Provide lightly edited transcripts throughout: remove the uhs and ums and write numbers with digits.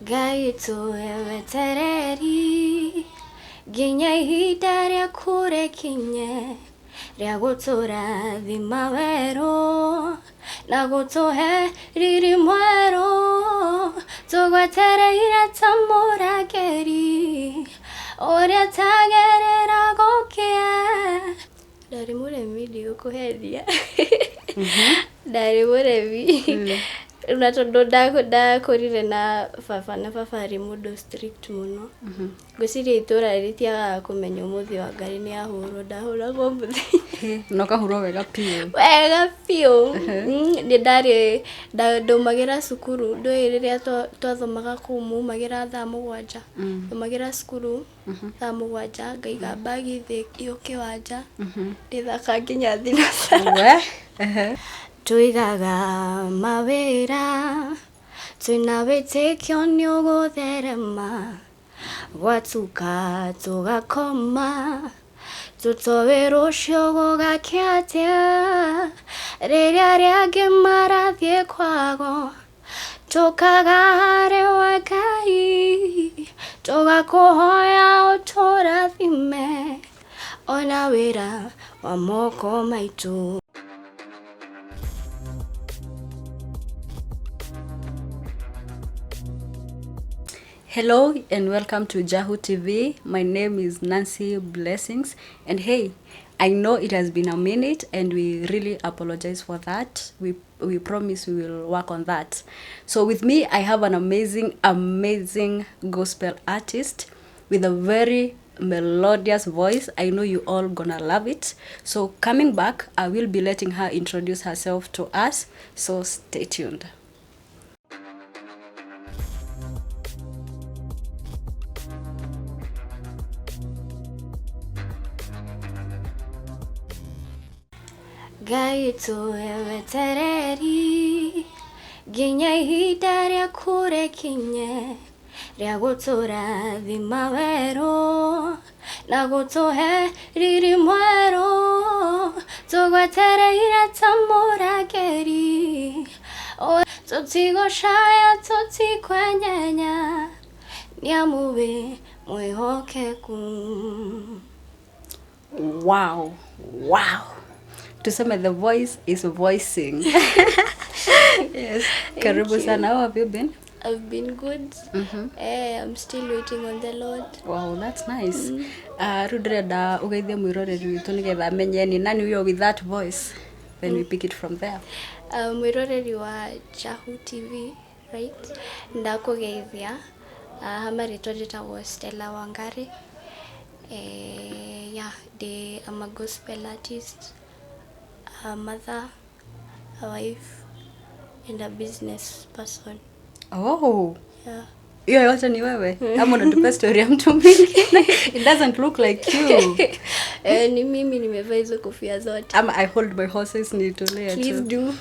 Ngai tũhe wetereri nginya ihinda rĩaku rĩkinye rĩa gũtũrathima werũ na gũtũhe riri mwerũ tũgwetereire ta mũrangĩri ũrĩa tagĩrĩra gũkĩe. Ndarĩ mũremi, ndigũkũhenia. Ndarĩ mũremi na tondũ ndakũrire na baba, na baba arĩ mũndũ strict mũno. Ngwĩciria itũra rĩtiagaga kũmenya ũmũthĩ wa Ngai nĩ ahũrwo, ndahũragwo mũthenya. Na ũkahũrwo wega biũ. Wega biũ. Nĩ ndarĩ ndaumagĩra cukuru, ndũĩ rĩrĩa twathomaga kũu maumagĩra thaa 7. Ndaumagĩra cukuru thaa 7, ngaiga mbagi thĩ ĩyo kĩwanja, ndĩthaka nginya thinacara. We. Ehe. Tũigaga mawĩra twĩna wĩtĩkio nĩ ũgũtherema, gwatuka tũgakoma tũtoĩ rũciũ gũgakĩa atĩa, rĩrĩa arĩa angĩ marathiĩ kwago tũkaga harĩ we Ngai, tũgakũhoya ũtũrathime ona wĩra wa moko maitũ. Hello and welcome to Jahu TV. My name is Nancy Blessings, and hey, I know it has been a minute and we really apologize for that. We promise we will work on that. So with me I have an amazing, amazing gospel artist with a very melodious voice. I know you all gonna love it. So coming back, I will be letting her introduce herself to us. So stay tuned. Ngai tũhe wetereri nginya ihinda rĩaku rĩkinye rĩa gũtũrathima werũ na gũtũhe riri mwerũ tũgwetereire ta mũrangĩri, tũtigũcaya tũtikwenyenya nĩamu wĩ mwĩhokeku. Wow, wow. Tuseme the voice is voicing. Yes. Karibu sana. How have you been? I've been good. I'm still waiting on the Lord. Wow, that's nice. Rĩu ndĩrenda ũgeithie mwĩroreri witũ nĩgetha amenye ni nani huyo with that voice. Then we pick it from there. Mwĩroreri wa Jahu TV, right? Ndakũgeithia. Hama rĩtwa njĩtagwo Stella Wangari. Yeah, I'm a gospel artist, a mother, a wife, and a business person. Oh. Yeah. Hiyo yote ni wewe? Ama unatupea story ya mtu mwingine? It doesn't look like you. Ni mimi nimevaa hizo kofia zote. Ama I hold my horses nitulie tu. Please do.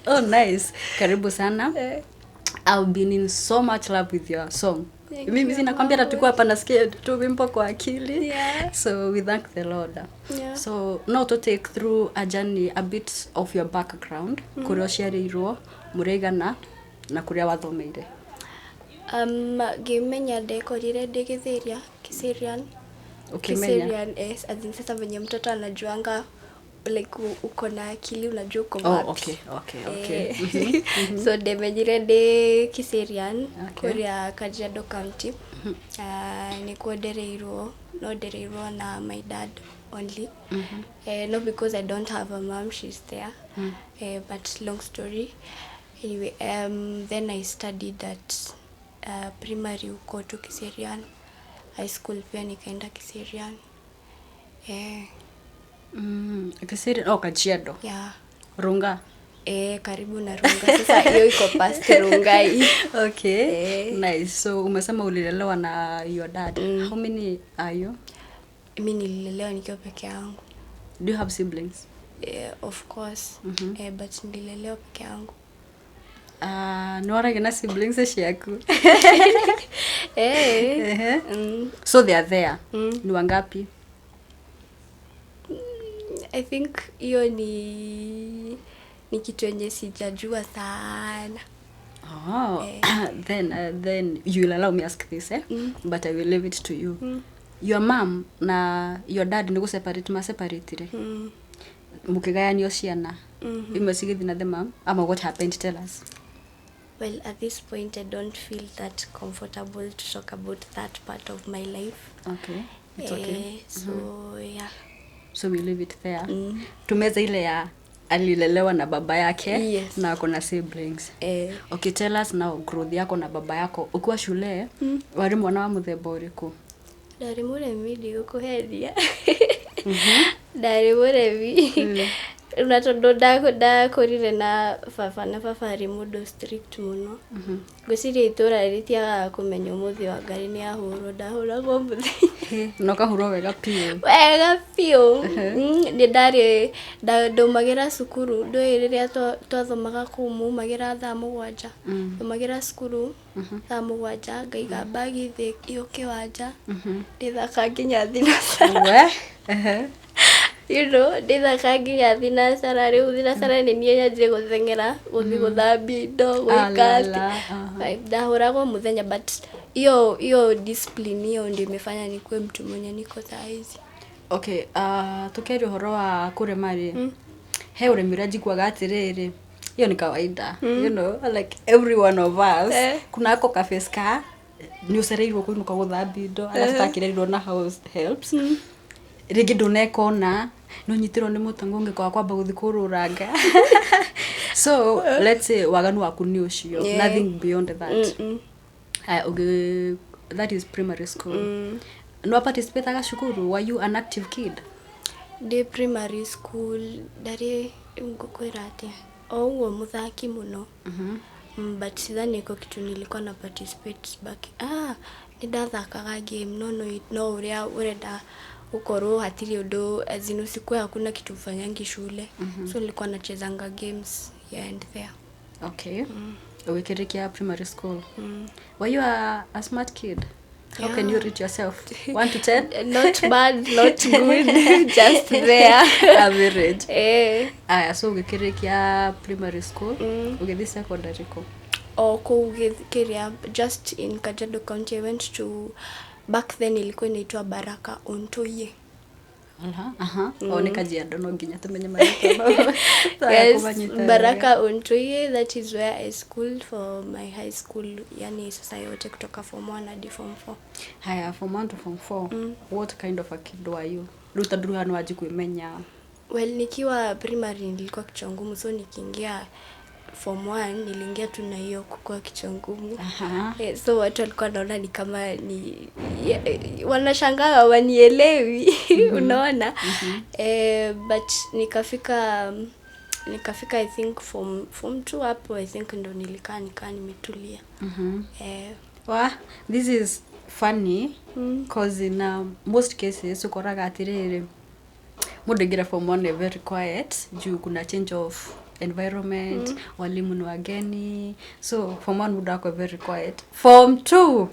Oh, nice. Karibu sana. I've been in so much love with your song. Thank Mimi you, sina kwambia Mama. hata hapa nasikia tu wimbo kwa akili. Yeah. So we thank the Lord. Yeah. So now to take through a journey a bit of your background, kuria ũciarĩirwo, mũrĩigana na kuria wathomeire. Ngĩmenya ndekorire ndĩ Gĩthĩria, Kiserian. Ukimenya. Kiserian, as in sasa venye mtoto anajuanga like uko na akili unajua uko Oh, wapi. okay, okay, okay. So ndemenyire ndĩ Kiserian, Okay. kũrĩa Kajiado County. Nĩkuo ndereirwo, no ndereirwo na my dad only. Not because I don't have a mom, she's there. But long story. Anyway, then I studied at primary huko tu Kiserian. High school pia nikaenda Kiserian. Kiserian, oh, Kajiado. Yeah. Runga. Karibu na Runga. Sasa hiyo iko past Rungai. Okay. Nice. So umesema ulilelewa na your dad. How many are you? Mimi nililelewa nikiwa peke yangu. Do you have siblings? Of course. But nililelewa peke yangu. Ni warage na siblings ciaku? So they are there. Ni wangapi? I think hiyo ni kitu yenye sijajua sana. Oh, then you will allow me ask this, eh? But I will leave it to you. Your mom na your dad nĩ gũseparate maseparatire? Mũkĩgayanio ciana, imwe cigĩthiĩ na the mom, ama what happened? Tell us. Well, at this point I don't feel that comfortable to talk about that part of my life. Okay, it's okay. So yeah. So we leave it there. Tumeza ile ya alilelewa na baba yake na ako na siblings. Okay, tell us now growth yako na baba yako ukiwa shule. Wari mwana wa muthemba ũrĩkũ? Ndarĩ mũremi, ndigũkũheria, ndarĩ mũremi na tondũ ndakũrire na baba, na baba arĩ mũndũ strict mũno. Ngwĩciria itũra rĩtiagaga kũmenya ũmũthĩ wa Ngai nĩ ahũrwo, ndahũragwo mũthenya. Na ũkahũrwo wega biũ? Wega biũ. Nĩ ndarĩ ndaumagĩra cukuru, ndũĩ rĩrĩa twathomaga kũu maumagĩra thaa 7. Ndaumagĩra cukuru thaa 7, ngaiga mbagi thĩ iyo kĩwanja, ndĩthaka nginya thinacara. We. Ehe. Ndĩthaka nginya thinacara. Rĩu thinacara nĩ niĩ nyanjie gũteng'era gũthiĩ gũthambia indo, gwĩka atĩ. Alala, aha. Ndahũragwo mũthenya, but hiyo hiyo discipline hiyo ndio imefanya nikuwe mtu mwenye niko saa hizi. Okay, tukiaria ũhoro wa kũrema rĩ, he ũremi ũrĩa njiguaga atĩrĩrĩ, hiyo ni kawaida, like every one of us. Kuna ako kaface ka nĩ ũcereirwo kũinũka gũthambia indo arabu takĩrerirwo na house helps, rĩngĩ ndũneka ona nĩ ũnyitĩrwo nĩ mũtango ũngĩkaga kwamba gũthiĩ kũrũranga. So let's say waganu waku nĩ ũcio. Nothing beyond that. Aya, ũngĩ, that is primary school. No participate cukuru? Were you an active kid? Ndĩ primary school ndarĩ, ngũkwĩra atĩa, o ũguo mũthaki mũno. But sidhani iko kitu nilikuwa na participate back. Ah, nĩ ndathakaga game, no ũrĩa ũrenda gũkorwo hatirĩ ũndũ, as in usikue hakuna kitu ufanyangi shule. So nilikuwa nachezanga games here and there. Okay, ũgĩkĩrĩkia primary school, were you a smart kid? How can you rate yourself, 1 to 10? Not bad, not good, just there. Average. Eh. Aya, so ũgĩkĩrĩkia primary school, ũgĩthiĩ secondary kũ? O kũu kĩrĩa, just in Kajiado County. I went to, back then ilikuwa inaitwa Baraka Ontoye. Aha. O nĩ Kajiado, no nginya tũmenye marĩtwa mau. Twaya Yes, kũmanyita wega. Baraka Ontoye, that is where I schooled for my high school, yani sasa yote kutoka form 1 hadi form 4. Haya, form 1 to form 4, what kind of a kid were you? Rĩu tondũ rĩu haha nĩ wanji kwĩmenya. Well, nikiwa primary nilikuwa kichwa ngumu, so nikiingia form 1 niliingia tu na hiyo kukua kichwa ngumu. So watu walikuwa wanaona ni kama ni wanashangaa, wanielewi, unaona? But nikafika I think form 2 hapo, I think ndo nilikaa nikaa nimetulia. Wa, this is funny cause in most cases ukoraga atiriri, mundu aingĩra form 1 very quiet juu kuna change of environment, walimu ni wageni, so form 1 mundu akwe very quiet. Form 2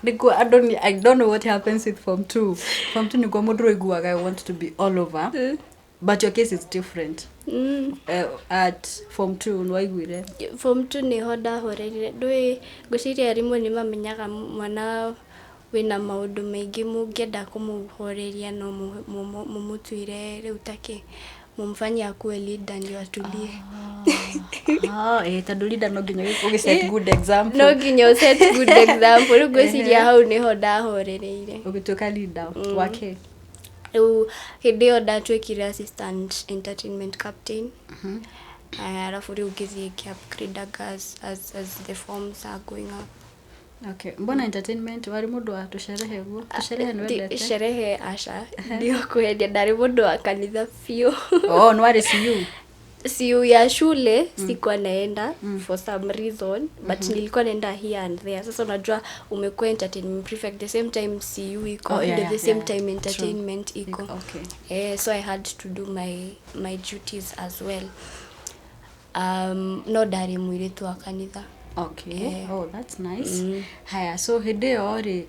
nikuo andũ ni, I don't know what happens with form 2. Form 2 nikuo mundu ũiguaga I want to be all over, but your case is different. At form 2 nĩwaiguire? Form 2 nĩho ndahoreire. Ndũĩ, ngwĩciria arimũ nĩ mamenyaga mwana wĩna maũndũ maingĩ, mũngĩenda kũmũhoreria no mũmũtuire rĩu takĩ mumfanye akuwe leader ndio atulie. Ah, tondũ leader no nginya ũgĩ set good example. No nginya ũ set good example. Rĩu ngwĩciria hau nĩho ndahorereire. Ũgĩtuĩka leader wake? Rĩu hĩndĩ ĩyo ndatuĩkire assistant entertainment captain. Alafu rĩu ngĩthiĩ ngĩ upgrade as the forms are going up. Okay, mbona entertainment? Warĩ mũndũ wa tũcerehe ũguo? Tũcerehe nĩ wendete? Sherehe aca, ndiokwendia, ndarĩ mũndũ wa kanitha biũ. Oh, nĩ warĩ CU? CU ya shule sikuwa naenda for some reason, but nilikuwa naenda here and there. Sasa unajua umekuwa entertainment prefect, the same time CU iko, Oh, yeah, and the same time entertainment iko. So I had to do my duties as well. No ndarĩ mũirĩtu wa kanitha. Okay. Oh, that's nice. Haya, so hĩndĩ ĩyo rĩ,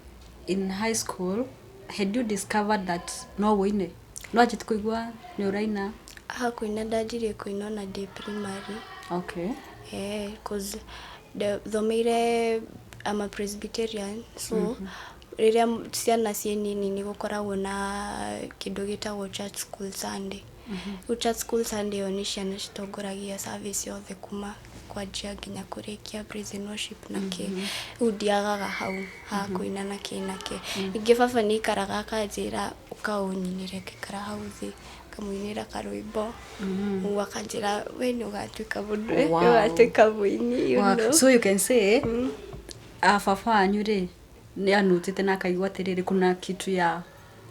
in high school, had you discovered that no wũine, no anjĩti kũigua nĩ ũraina? Ha, kũina ndanjirie kũina ona ndĩ primary. Eh, 'cause thomeire, I'm a Presbyterian, so rĩrĩa ciana ciĩ nini nĩ gũkoragwo na kĩndũ gĩtagwo church school Sunday. Rĩu church school Sunday ĩyo nĩ ciana citongoragia service yothe kuma kwanjia nginya kũrĩkia, praise and worship na kĩ. Rĩu ndiagaga hau ha kũina na kĩ na kĩ. Ningĩ baba nĩ aikaraga akanjĩra, "Ũka ũnyinĩre." Ngaikara hau thĩ kamũinĩra karwĩmbo. Ũguo akanjĩra, "We nĩ ũgatuĩka mũndũ, nĩ ũgatuĩka mũini." You know? So you can say baba wanyu rĩ nĩ anutĩte na akaigua atĩrĩrĩ, kuna kitu ya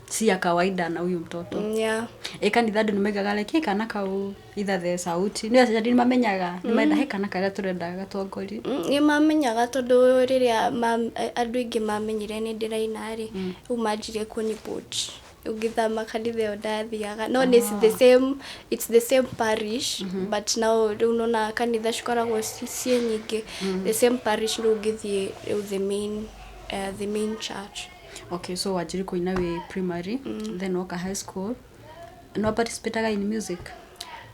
si ya kawaida na huyu mtoto. Yeah. Ĩ kanitha andũ nĩ maigaga like, "Hey, kana kau," either the sauti nĩ aciari nĩ mamenyaga, nĩ menda, "He kana karĩa tũrenda gatongorie." Nĩ mamenyaga tondũ rĩrĩa andũ aingĩ mamenyire nĩ ndĩraina rĩ, rĩu manjirie kũni-push ũngĩthama kanitha ĩyo ndathiaga, no nĩ the same, it's the same parish, but now rĩu nona kanitha cikoragwo ciĩ nyingĩ, the same parish, rĩu ngĩthiĩ rĩu the main church. Okay, so wanjiri kũina wĩ primary, then woka high school no participataga in music?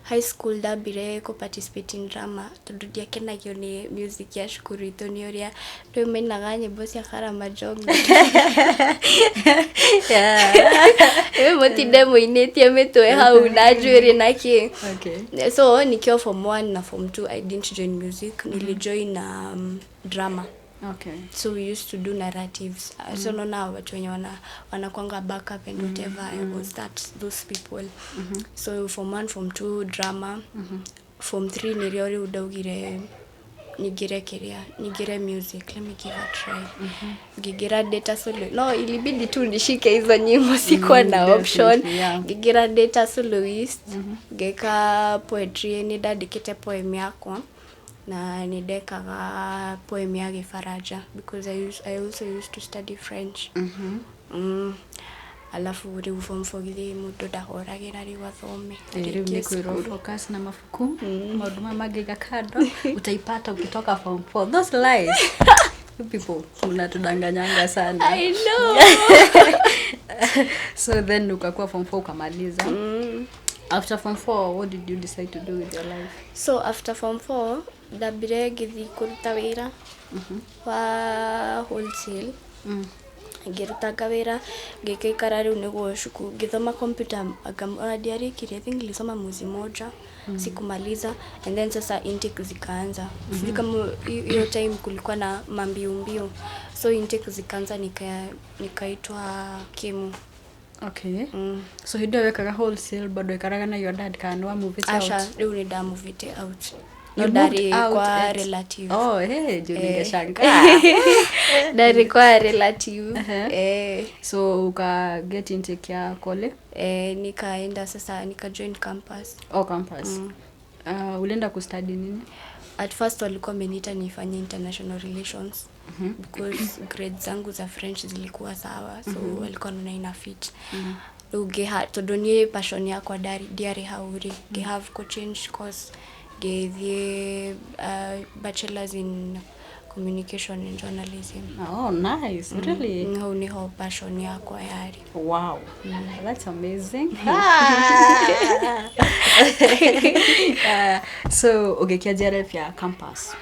High school ndambire kũ participate in drama tondũ ndiakenagio nĩ music ya cukuru itũ, nĩ ũrĩa rĩu mainaga nyĩmbo cia Karamajong. Rĩu mũtinde mũinĩtie mĩtwe hau na njuĩrĩ na kĩ. So nikiwa form 1 na form 2 I didn't join music, nilijoin drama. So we used to do narratives. So naona watu wenye wanakwanga backup and whatever, I was that those people. So form 1, form 2 drama, form 3 nĩrĩo rĩu ndaugire ningire kĩrĩa, ningire music, let me give a try. Ngĩingĩra data solo, no ilibidi tu nishike hizo nyimbo, sikuwa na option. Ngĩingĩra data soloist, ngĩka poetry, nĩ ndandĩkĩte poem yakwa na nĩ ndekaga poem ya Gĩfaranja because I also used to study French. Alafu rĩu form 4 githĩ mũndũ ndahoragĩra, rĩu athome. Eh, rĩu arĩkie nĩ kwĩrwo cukuru. Focus na mabuku, maũndũ maya mangĩ kando utaipata ukitoka form 4. Those lies, you people mnatudanganyanga sana. I know. So then ukakuwa form 4 ukamaliza. After form 4, what did you decide to do with your life? So after form 4 ndambire ngĩthiĩ kũruta wĩra wa wholesale. Ngĩrutanga wĩra, ngĩikaikara rĩu nĩguo cukuru ngĩthoma computer, ona ndiarĩkirie, I think nilisoma mwezi moja, sikumaliza, and then sasa intake zikaanza. Sijui kama hiyo time kulikuwa na mambiu mbio, so intake zikaanza, nikaitwa Kemu. So hĩndĩ ĩyo wekaga wholesale bado ikaraga na your dad kana nĩ wa move it Aca. out? Rĩu nĩ ndamuvĩte out, no You moved ndarĩ out kwa relative. Oh, hey, juu ningeshangaa. Ndarĩ kwa relative. Eh. So uka get intake ya kole? Eh, nikaenda sasa nika join campus. Oh, campus. Ulienda kustudy nini? At first walikuwa wameniita nifanye international relations because grades zangu za French zilikuwa sawa, so walikuwa wanaona ina fit. Rĩu tondũ niĩ passion yakwa ndiarĩ hau rĩ, ngĩ have ku change course, ngĩthiĩ bachelors in communication and journalism. Oh, nice. Really? Hau niho passion yakwa yarĩ. Wow. That's amazing. So ũgĩkĩanjia life ya campus.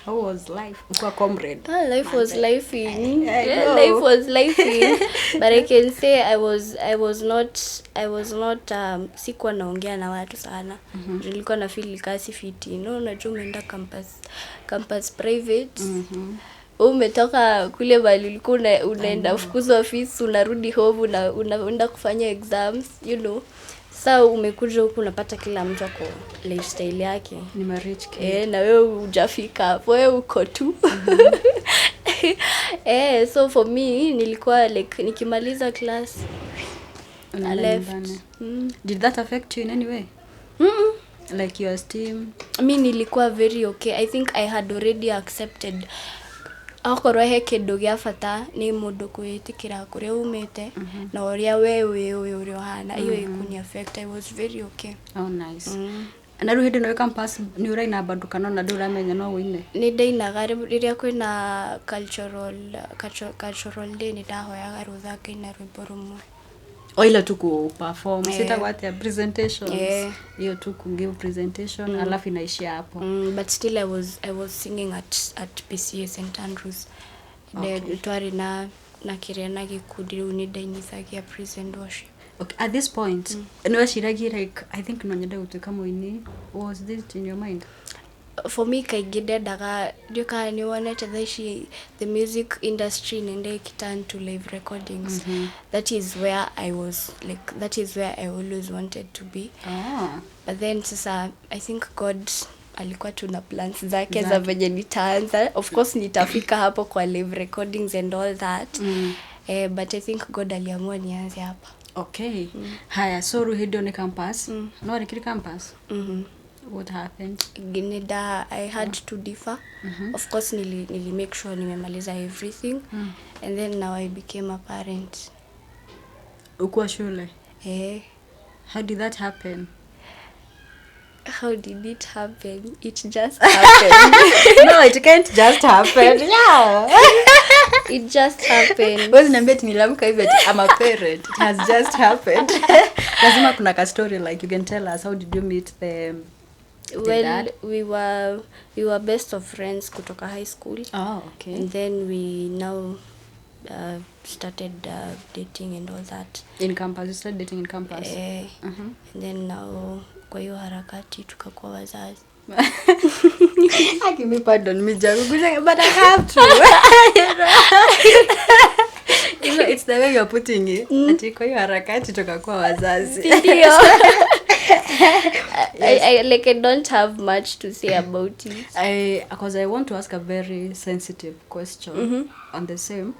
How was life? Ukiwa comrade. Ah, life was lifing. I Yeah, know. life was lifing. But I can say I was not sikuwa naongea na watu sana. Nilikuwa na feel kasi fiti. No, unajua umeenda campus private. Umetoka kule mahali ulikuwa unaenda fukuzwa fees, unarudi home, unaenda kufanya exams. Sasa umekuja huku unapata kila mtu ako lifestyle yake. Ni ma rich kid. Eh, na wewe hujafika hapo, wewe uko tu. Eh, so for me nilikuwa like nikimaliza class I Unaenda left. nyumbani. Did that affect you in any way? Like your esteem? Mi nilikuwa very okay. I think I had already accepted akorwo he kĩndũ gĩa bata nĩ mũndũ kwĩĩtĩkĩra kũrĩa umĩte na ũrĩa we wĩ ũyũ ũrĩa ũhana, iyo ĩkũni affect. I was very okay. Oh, nice. Na rĩu hĩndĩ ĩno wĩ campus nĩ ũraina bado kana ona ndũramenya no ũine? Nĩ ndainaga rĩrĩa kwĩna cultural day, nĩ ndahoyaga rũtha ngaina rwĩmbo rũmwe. O ile tu ku perform, Eh. sitakuwa atia presentations. Eh. Hiyo tu ku give presentation, alafu inaishia hapo. But still I was singing at PCA St Andrews. Okay. Twari na kiria na gikundi riu ni ndainithagia praise and worship. Okay, at this point mm. Niweciragia like, I think no nyende gutuika muini? Was this in your mind? For me, kaingĩ ndendaga, ndiũ kana nĩ wonete thaa ici the music industry nende ikiturn to live recordings. That is where I was like, that is where I always wanted to be. Oh. But then sasa I think God alikuwa tuna plans zake za Zake. Venye nitaanza. Of course nitafika hapo kwa live recordings and all that. But I think God aliamua nianze hapa. Okay, haya, so rĩu hĩndĩ ĩyo nĩ campus, no warĩkire campus? Mm-hmm. What happened? Nida, I had to defer. Of course nili make sure nimemaliza everything, and then now I became a parent. Ukuwa shule? Eh. How did that happen? How did it happen? It just happened. No, it can't just happen, yeah. It just happened. Huwezi niambia ati niliamka hivi ati I'm a parent, it has just happened. Lazima kuna ka story, like you can tell us how did you meet the Well, dad? we were best of friends kutoka high school. Oh, okay. And then we now started dating and all that. In campus? You started dating in campus? Eh, and then now kwa hiyo harakati tukakuwa wazazi. Give me pardon me, Jaru, but I have to. You know, it's the way you're putting it. Ati kwa hiyo harakati tukakuwa wazazi. Ndio. I, like, I don't have much to say about it. I because I want to ask a very sensitive question on the same.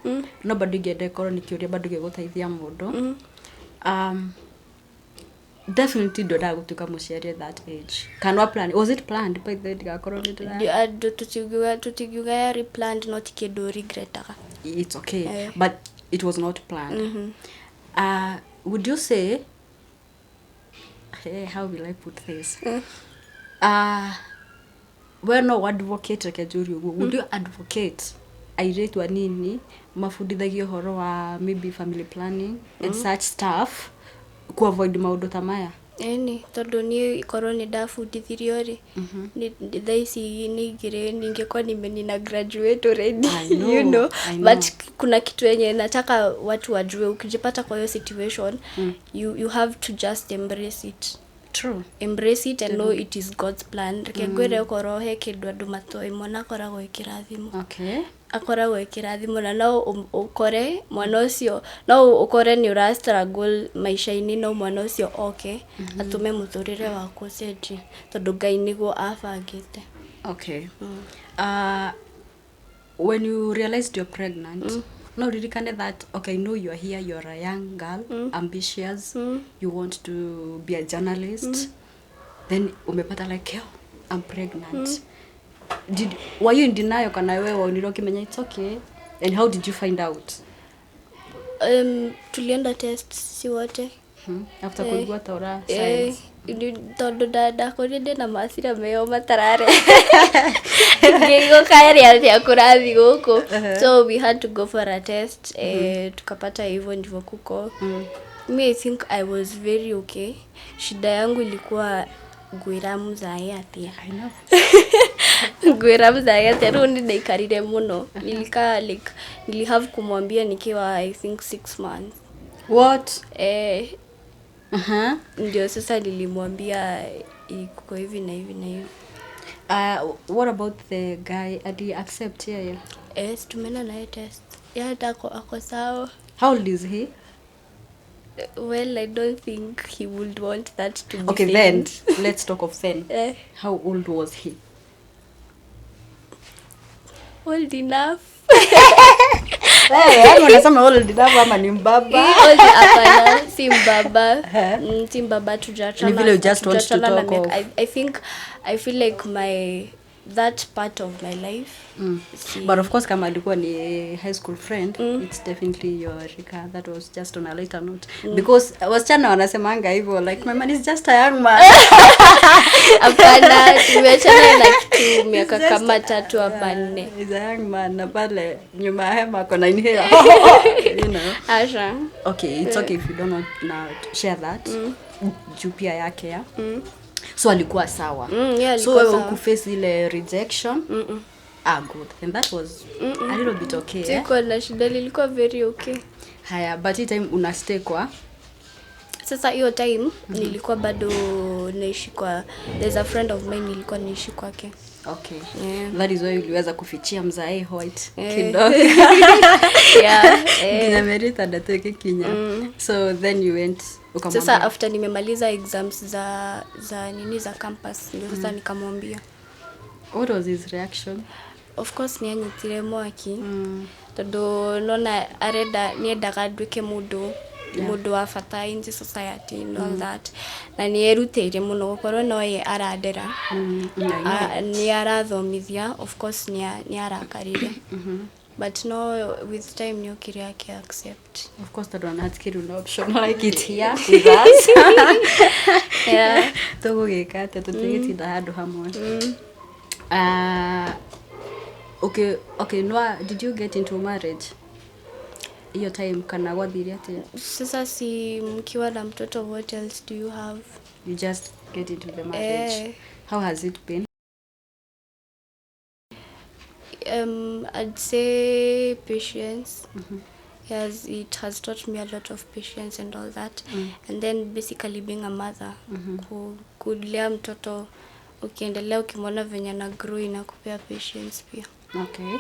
No bado ingĩenda ĩkorwo nĩ kĩũria bado gĩgũteithia mũndũ. Definitely ndwendaga gũtuĩka mũciari at that age. Kana wa plan, was it planned, by the way, ndigakorwo nĩ ndĩra Andũ tũtingiuga yarĩ planned, no ti kĩndũ regretaga. It's okay. Eh. But it was not planned. Would you say, hey, how will I put this? We no advocate, reke njũrie ũguo, would you advocate airĩtu anini mabundithagio ũhoro wa maybe family planning and such stuff ku avoid maũndũ ta maya? Ĩni, tondũ niĩ korwo nĩ ndabundithirio rĩ, thaa ici ningĩrĩ ningekuwa nina graduate already. I know, You know. I know. But kuna kitu yenye nataka watu wajue: ukijipata kwa hiyo situation, you have to just embrace it. True. Embrace it and know it is God's plan. Reke ngwĩre, okorwo he kĩndũ andũ matoĩ, mwana akoragwo ĩ kĩrathimo. Akoragwo ĩ kĩrathimo, na no ũkore mwana ũcio, no ũkore nĩ ũra struggle maica-inĩ, no mwana ũcio oke atũme mũtũrĩre waku ũcenjie, tondũ Ngai nĩguo abangĩte. Okay. When you realized you're pregnant, no ririkane that, okay, I know you're here, you're a young girl, ambitious, you want to be a journalist. Then umepata like, yo, I'm pregnant. Did were you in denial kana wewe waonire ukimenya it's okay? And how did you find out? Tulienda test si wote. After Eh, kuigua ta ũra eh, signs. tondũ ndakorire ndĩna macira meo matarare ngĩigua kaĩrĩ atĩa kũrathiĩ gũkũ, so we had to go for a test. Tukapata hivyo ndivyo kuko. Me, I think I was very okay. Shida yangu ilikuwa ngwĩra mũzae atĩa. I know. Ngwĩra mũzae atĩa? Rĩu nĩ ndaikarire mũno, nilikaa like, nilihave kumwambia nikiwa, I think, 6 months. What? Eh. Ndio sasa nilimwambia iko hivi na hivi na hivi. What about the guy? Did he accept? Yeah. Eh, si tumeenda naye test ya hata ako sawa. How old is he? Well, I don't think he would want that to be Okay, said. Then let's talk of then. Eh. How old was he? Old enough. Hey, yaani unasema old enough ama ni mbaba? Old, hapana, si mbaba. Si mbaba, tujachana. Ni vile you just want to Tujachana na talk miaka. of. I think I feel like my That part of my life But of course kama alikuwa ni high school friend, it's definitely your rika. That was just on a lighter note, because wasichana wanasemanga hivyo, like, "My man is just a young man." Hapana, tumeachana na kitu miaka It's just kama 3 ama 4. He's a young man, na pale nyuma ya hema ako na inhaler. Asha. Okay, it's okay if you don't want now to share that, juu pia yake ya so alikuwa sawa. Yeah, So alikuwa wewe sawa. Ukuface ile rejection? Ah, good, and that was a little bit okay, eh? Sikuwa na shida, lilikuwa very okay. Haya, but hii time una stay kwa Sasa hiyo time nilikuwa bado naishi kwa, there's a friend of mine nilikuwa naishi kwake. Okay. Yeah. That is why uliweza kufichia mzae white Eh. kidogo. Yeah, eh. Nginya Meritha ndatuĩke kinya. So then you went ukamwambia? Sasa after nimemaliza exams za nini, za campus, ndio sasa nikamwambia. What was his reaction? Of course nĩ anyitire mwaki, tondũ nona arenda nĩendaga nduĩke mũndũ mũndũ wa bata in the society and all that, na nĩ erutĩire mũno gũkorwo no ye arandera. I know. Nĩ arathomithia. Of course nĩ arakarire, but no, with time nĩ okire ake accept. Of course, tondũ ona hatikĩrĩ na option, like, it's here with us. Tũgũgĩka atĩa? Tũtigĩtinda handũ hamwe. Okay, Noah, did you get into marriage hiyo time kana gwathire atĩa? Sasa si mkiwa na mtoto, what else do you have? You just get into the marriage. Eh. How has it been? I'd say patience. Yes, it has taught me a lot of patience and all that. And then basically being a mother, kulea mtoto ukiendelea ukimwona venye na grow inakupea patience pia. Okay,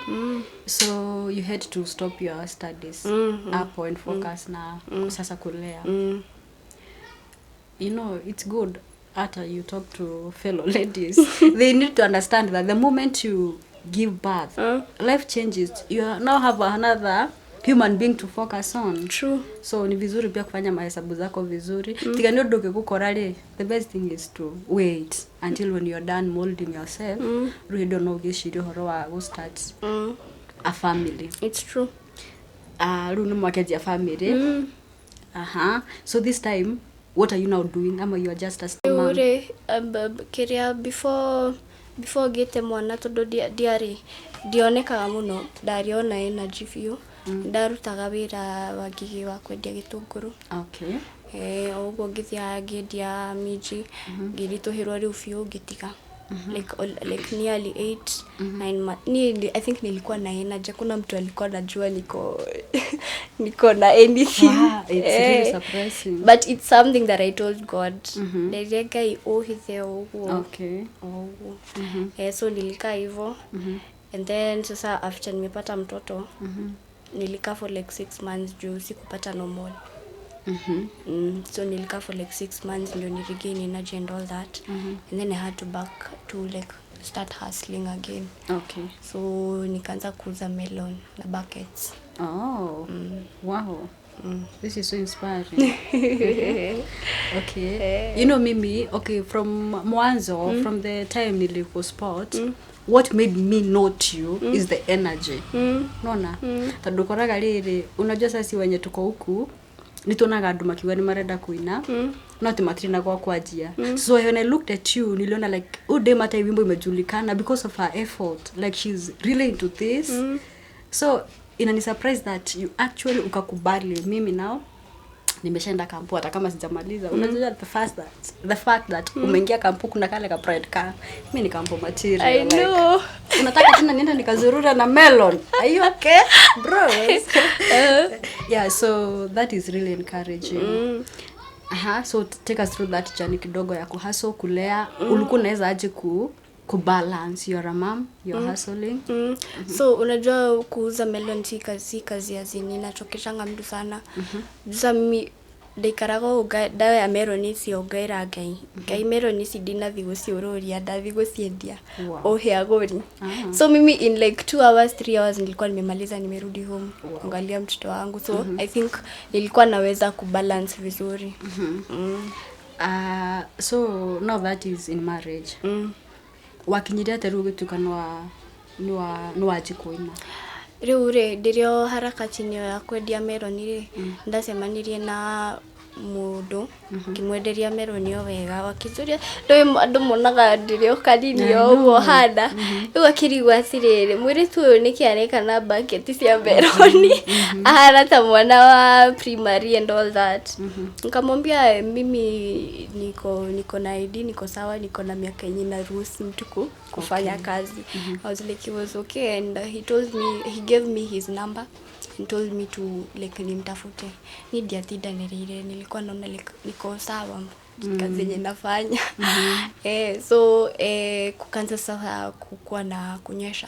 so you had to stop your studies hapo and focus na sasa kulea. You know, it's good hata you talk to fellow ladies. They need to understand that the moment you give birth, life changes. You now have another human being to focus on. True. So ni vizuri pia kufanya mahesabu zako vizuri, tiga nĩ ũndũ ũngĩgũkora rĩ, the best thing is to wait until when you're done molding yourself, rĩu hĩndĩ ĩyo no ũgĩciria ũhoro wa go start a family. It's true. Rĩu nĩ mwakĩanjia family. Aha, so this time what are you now doing, ama you are just a Rĩu mom? rĩ, kĩrĩa before ngĩte mwana, tondũ ndiarĩ ndionekaga mũno, ndarĩ ona energy biũ, ndarutaga wĩra wa ngigĩ wa kwendia gĩtũngũrũ. Eh, o ũguo ngĩthiaga ngĩendia minji, ngĩritũhĩrwo rĩu biũ, ngĩtiga like, like nearly 8, 9 months. Ni I think nilikuwa na energy, hakuna mtu alikuwa anajua niko na anything. Wow, it's really Eh, surprising. But it's something that I told God, nderie Ngai ũhithe o ũguo, o ũguo. Eh, so nilikaa hivyo, and then sasa after nimepata mtoto, nilikaa for like 6 months juu sikupata normal. So nilikaa for like 6 months ndio ni regain energy and all that, and then I had to back to like start hustling again. So nikaanza kuuza melon na buckets. Oh, wow. This is so inspiring. Okay. You know, Mimi, okay, from mwanzo, from the time nilikuspot, what made me note you is the energy. Nona? Tondũ ũkoraga rĩrĩ, unajua sasa wenye tuko huku, nĩ tuonaga andũ makiuga nĩ marenda kuina, no atĩ matirĩ na gwa kwanjia. So when I looked at you, niliona like huyu dem hata hii wimbo imejulikana because of her effort, like she's really into this. So inani surprise that you actually ukakubali, mimi now nimeshaenda kampo hata kama sijamaliza. Unajua the fact that umeingia kampo, kuna kale ka pride ka mi ni kampo material. I Like, know. Unataka tena nienda nikazurura na melon? Are you okay, bros? Yeah, so that is really encouraging. Aha, so take us through that journey kidogo ya kuhustle, kulea. Ulikuwa unaweza aje ku kubalance? You're a mom, you're hustling. So unajua kuuza melon si kazi ya zini, inachokeshanga mtu sana. Sasa mimi ndaikaraga ũũ ndaoya melon icio ngaĩra Ngai, Ngai, melon ici ndinathi gũciũrũria, ndathi gũciendia. Ũhe agũri. So mimi in like 2 hours, 3 hours nilikuwa nimemaliza, nimerudi home kuangalia mtoto wangu. So I think nilikuwa naweza kubalance vizuri. So now that is in marriage. Wakinyire atĩa rĩu ũgĩtuĩka nĩwanjia kũina? Rĩu rĩ, ndĩrĩ o harakati-inĩ ĩyo ya kwendia meroni rĩ, ndacemanirie na mũndũ ngĩmwenderia meroni o wega, wakĩnjũria, ndũĩ andũ monaga ndĩrĩ o kanini o ũguo hana, rĩu akĩrigwo atĩrĩrĩ, mũirĩtu ũyũ nĩkĩ areka na bucket cia meroni, ahana ta mwana wa primary and all that. Nikamwambia mimi niko na ID, niko sawa, niko na miaka yenye inaruhusu mtu kufanya kazi. I was like, he was okay, and he told me, he gave me his number and told me to like nimtafute. Ni ndiatindanĩrĩire, nilikuwa naona like niko sawa kazi yenye nafanya. So kukaanza sasa kukuwa na kunyesha.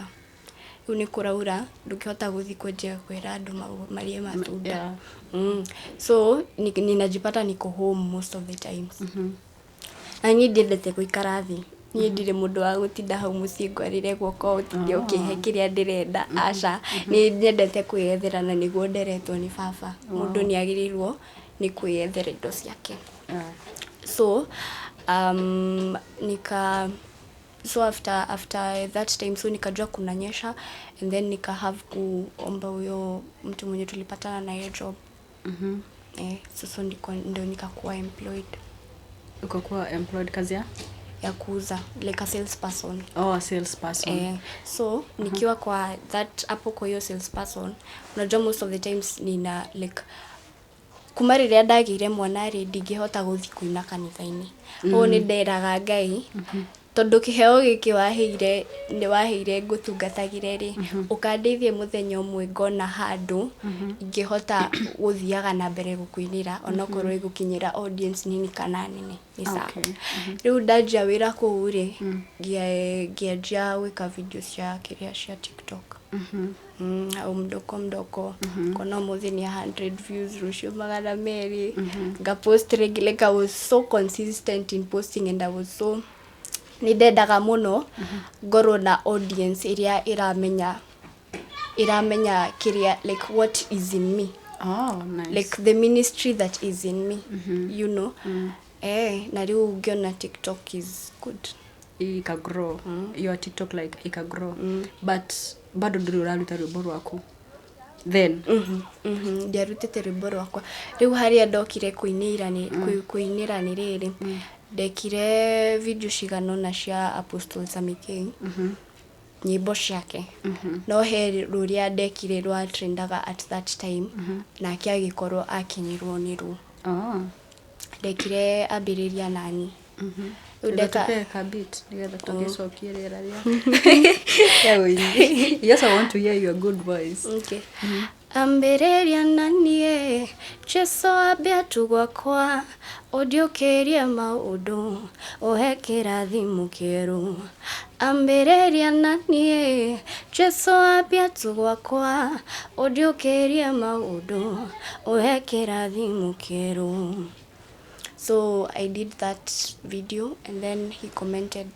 Rĩu nĩ kũraura, ndũngĩhota gũthiĩ kwenjia kwĩra andũ marĩe matunda. So ninajipata niko home most of the times. Na niĩ ndiendete gũikara thĩ. Niĩ ndirĩ mũndũ wa gũtinda hau mũciĩ ngwarĩre guoko ũtinde ũkĩhe kĩrĩa ndĩrenda, aca. Nĩ nyendete kwĩyethera na nĩguo nderetwo nĩ baba. Mũndũ nĩ agĩrĩirwo nĩ kwĩyethera indo ciake. So nika so after that time, so nikajua kunanyesha, and then nika have kuomba huyo mtu mwenye tulipatana na yeye job. Sasa ndo nikakuwa employed. Ukakuwa employed kazi ya? Ya kuuza, like a salesperson. Oh, a salesperson. So nikiwa kwa that hapo kwa hiyo salesperson, unajua most of the times nina like kuma rĩrĩa ndagĩire mwana rĩ, ndingĩhota gũthiĩ kũina kanitha-inĩ. Ũũ nĩ nderaga Ngai, tondũ kĩheo gĩkĩ waheire nĩ waheire ngũtungatagĩre rĩ, ũkandeithie mũthenya ũmwe ngona handũ ingĩhota gũthiaga na mbere gũkũinĩra, onokorwo ĩgũkinyĩra audience nini kana nene, nĩ sawa. Rĩu ndanjia wĩra kũu rĩ, ngĩanjia gwĩka video cia kĩrĩa cia TikTok. Au mdoko mdoko, kona ũmũthĩ nĩ 100 views, rũciũ 200, ngapost rĩngĩ. Like I was so consistent in posting and I was so nĩ ndendaga mũno ngorwo na audience ĩrĩa ĩramenya kĩrĩa, like what is in me. Oh, nice. Like the ministry that is in me. Na rĩu ngĩona TikTok is good. Ika grow. Your TikTok like ika grow. But bado ndũrĩ ũraruta rwĩmbo rwaku then? Ndiarutĩte rwĩmbo rwakwa. Rĩu harĩa ndokire kũinĩra nĩ kũinĩra nĩ rĩrĩ, ndekire video cigana ũna cia Apostle Sammy King, nyĩmbo ciake, no he rũrĩa ndekire rwa trendaga at that time, nake agĩkorwo akinyĩrwo nĩ ruo. Ndekire ambĩrĩria nani. Rĩu Tupe ka beat nĩgetha tũgĩcokie rĩera rĩa ũini. Yes, I want to hear your good voice. Okay. Ambĩrĩria naniĩ Jesũ ambia tu gwakwa, ũndiũkĩrie maũndũ, ũhe kĩrathimo kĩerũ. Ambĩrĩria naniĩ Jesũ ambia tu gwakwa, ũndiũkĩrie maũndũ, ũhe kĩrathimo kĩerũ. So I did that video and then he commented.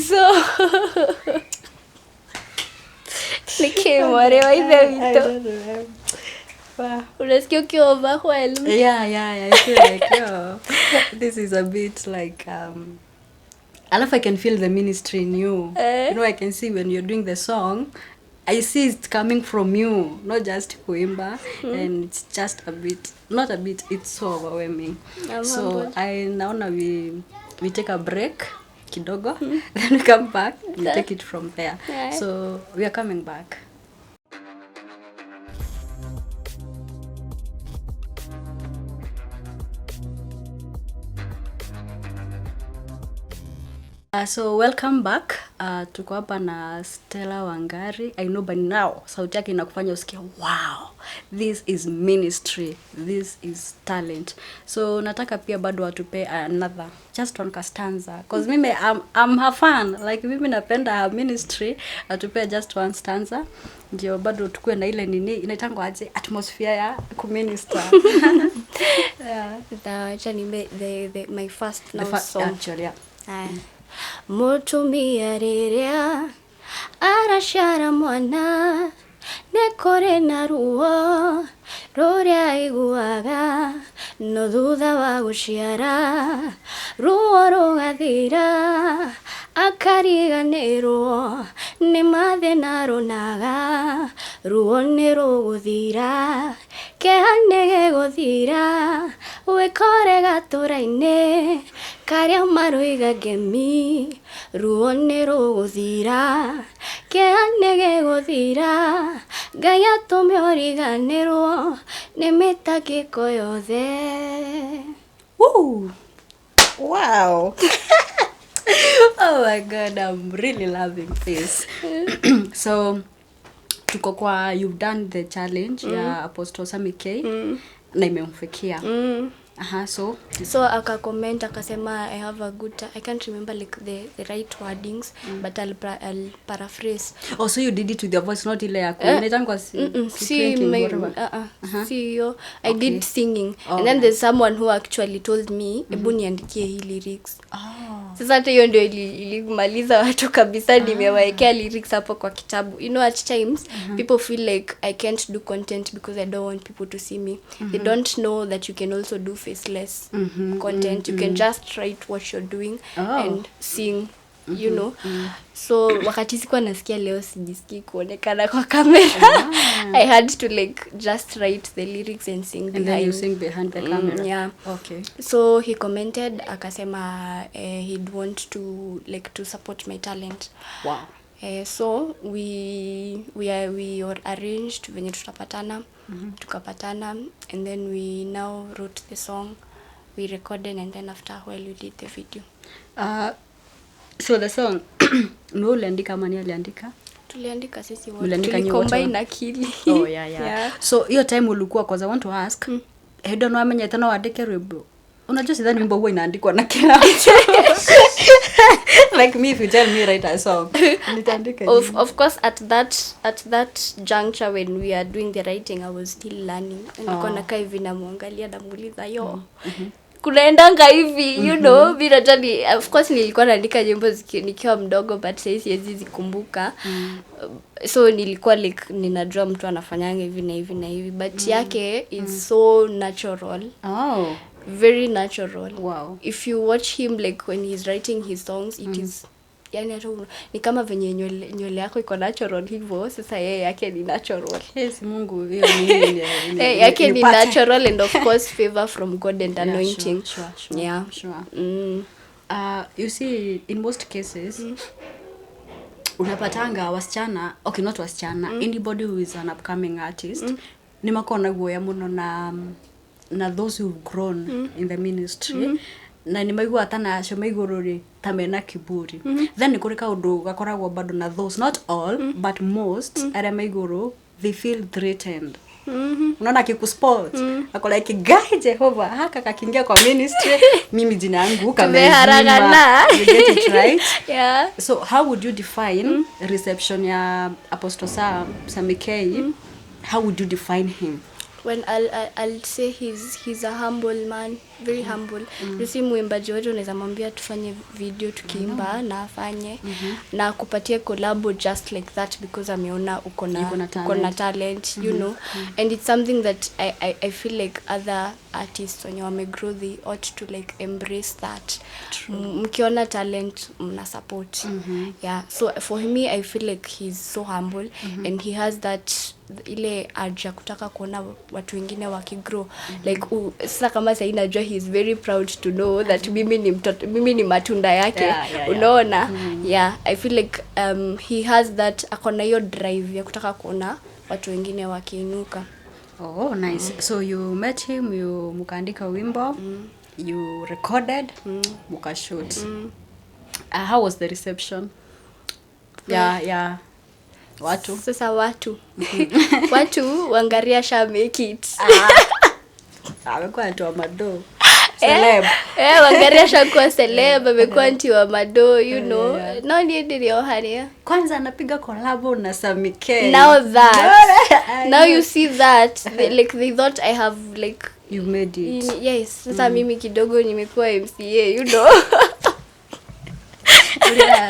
So nĩkĩ mwarĩ wa ithe witũ? Unasikia ukiwa overwhelmed? Yeah. I feel like, yo, this is a bit like alafu I can feel the ministry in you. Eh. You know, I can see when you're doing the song, I see it's coming from you, not just kuimba, and it's just a bit, not a bit, it's so overwhelming. I'm So humbled. I naona we take a break kidogo, then we come back, we take it from there. Yeah. So we are coming back. So welcome back. Tuko hapa na Stella Wangari. I know by now sauti yake inakufanya usikie wow, this is ministry, this is talent. So nataka pia bado atupe another just one stanza, cause mimi I'm her fan. Like mimi napenda her ministry. Atupe just one stanza ndio bado tukue na ile nini inaitangwa aje, atmosphere ya kuminister. Yeah. Acha niimbe the my first The now song. Actually, yeah. Aya. Mũtumia rĩrĩa araciara mwana nĩ kũrĩ na ruo rũrĩa aiguaga, no thutha wa gũciara ruo rũgathira. Akariganĩrwo nĩ mathĩna aronaga, ruo nĩ rũgũthira, kĩeha nĩ gĩgũthira, wĩkore gatũra-inĩ karĩa maroiga ngemi, ruo nĩ rũgũthira, kĩeha nĩ gĩgũthira, Ngai atũme ũriganĩrwo nĩ mĩtangĩko yothe. Woo! Wow! Oh my God, I'm really loving this. So tuko kwa you've done the challenge ya Apostle Sammy K na imemfikia. Aha, so So akacomment akasema I have a good I can't remember like the right wordings, but I'll paraphrase. Oh, so you did it with your voice, not ile ya inaitangwa Si clinking, my, whatever. Si hiyo. I did singing. Oh, and then nice. There's someone who actually told me, ebu niandikie hii lyrics. Oh. Sasa hata hiyo ndio ilimaliza watu kabisa. Nimewaekea lyrics hapo kwa kitabu. You know, at times people feel like I can't do content because I don't want people to see me. They don't know that you can also do faceless content. You can just write what you're doing and sing, you know. So wakati sikuwa nasikia leo sijisikii kuonekana kwa kamera, I had to like just write the lyrics and sing And then behind. You sing behind the camera. Yeah. Okay. So he commented akasema he'd want to like to support my talent. Wow. So we are arranged venye tutapatana. Tukapatana and then we now wrote the song, we recorded, and then after a while we did the video. So the song ni wewe uliandika ama ni aliandika? Tuliandika sisi wote. Mliandika nyi wote? Tulicombine akili. Oh, yeah. Yeah. So hiyo time ulikuwa, cause I want to ask, mm. Hĩndĩ no amenyete no wandĩke rwĩmbo. Unajua sidhani wimbo huwa inaandikwa na kila mtu. Like me, if you tell me write a song, nitaandika nini? Of course at that juncture when we are doing the writing, I was still learning. Nilikuwa nakaa hivi, namwangalia, namuuliza, yo, kunaendanga hivi? Mi najua ni, of course nilikuwa naandika nyimbo nikiwa mdogo, but sahii siwezi zikumbuka. So nilikuwa like ninajua mtu anafanyanga hivi na hivi na hivi, but yake is so natural. Oh. Very natural. Wow. If you watch him, like when he's writing his songs, it is yani hata ni kama venye nywele yako iko natural hivyo, sasa yeye yake ni natural. Yes, Mungu hiyo ni Eh, yake ni nipate. natural and of course favor from God and Yeah, anointing. Sure, Yeah. sure. Mm. You see, in most cases unapatanga wasichana, okay, not wasichana, anybody who is an upcoming artist nĩ makoragwo na guoya mũno na those who've grown in the ministry, na nĩ maiguaga ta na acio me igũrũ rĩ ta mena kiburi. Then nĩ kũrĩ kaũndũ gakoragwo bado na those, not all, but most arĩa me igũrũ, they feel threatened. Unaona akikuspot, ako like, "Guy, Jehova, haka kakiingia kwa ministry, mimi jina yangu kamezima." Tumeharagana. You get it, right? Yeah. So how would you define reception ya Apostle Sammy K? How would you define him? When I'll say he's a humble man, very humble. You see, mwimbaji wetu unaweza mwambia tufanye video tukiimba na afanye na akupatie collabo just like that because ameona uko na Uko na uko na talent. talent. And it's something that I feel like other artists wenye wamegrow, they ought to like embrace that. Mkiona talent, mna support. Yeah, so for me I feel like he's so humble and he has that ile urge ya kutaka kuona watu wengine wakigrow. Like sasa kama sahii najua he is very proud to know that mimi ni mtoto, mimi ni matunda yake. Yeah. Unaona? Yeah, I feel like he has that, akona hiyo drive ya kutaka kuona watu wengine wakiinuka. Oh, nice. So you met him, you mukaandika wimbo, you recorded, mukashoot. How was the reception? Yeah. Watu. Sasa watu wangaria sha make it. Amekuwa anatoa mado. Celeb. Eh, Wangaria shakuwa celeb, amekuwa anti wa mado. No niĩ ndĩrĩ o harĩa. Kwanza anapiga collabo na Sammy K. Now that I now know. You see that they, like they thought I have like You made it. Yes, sasa mimi kidogo nimekuwa MCA.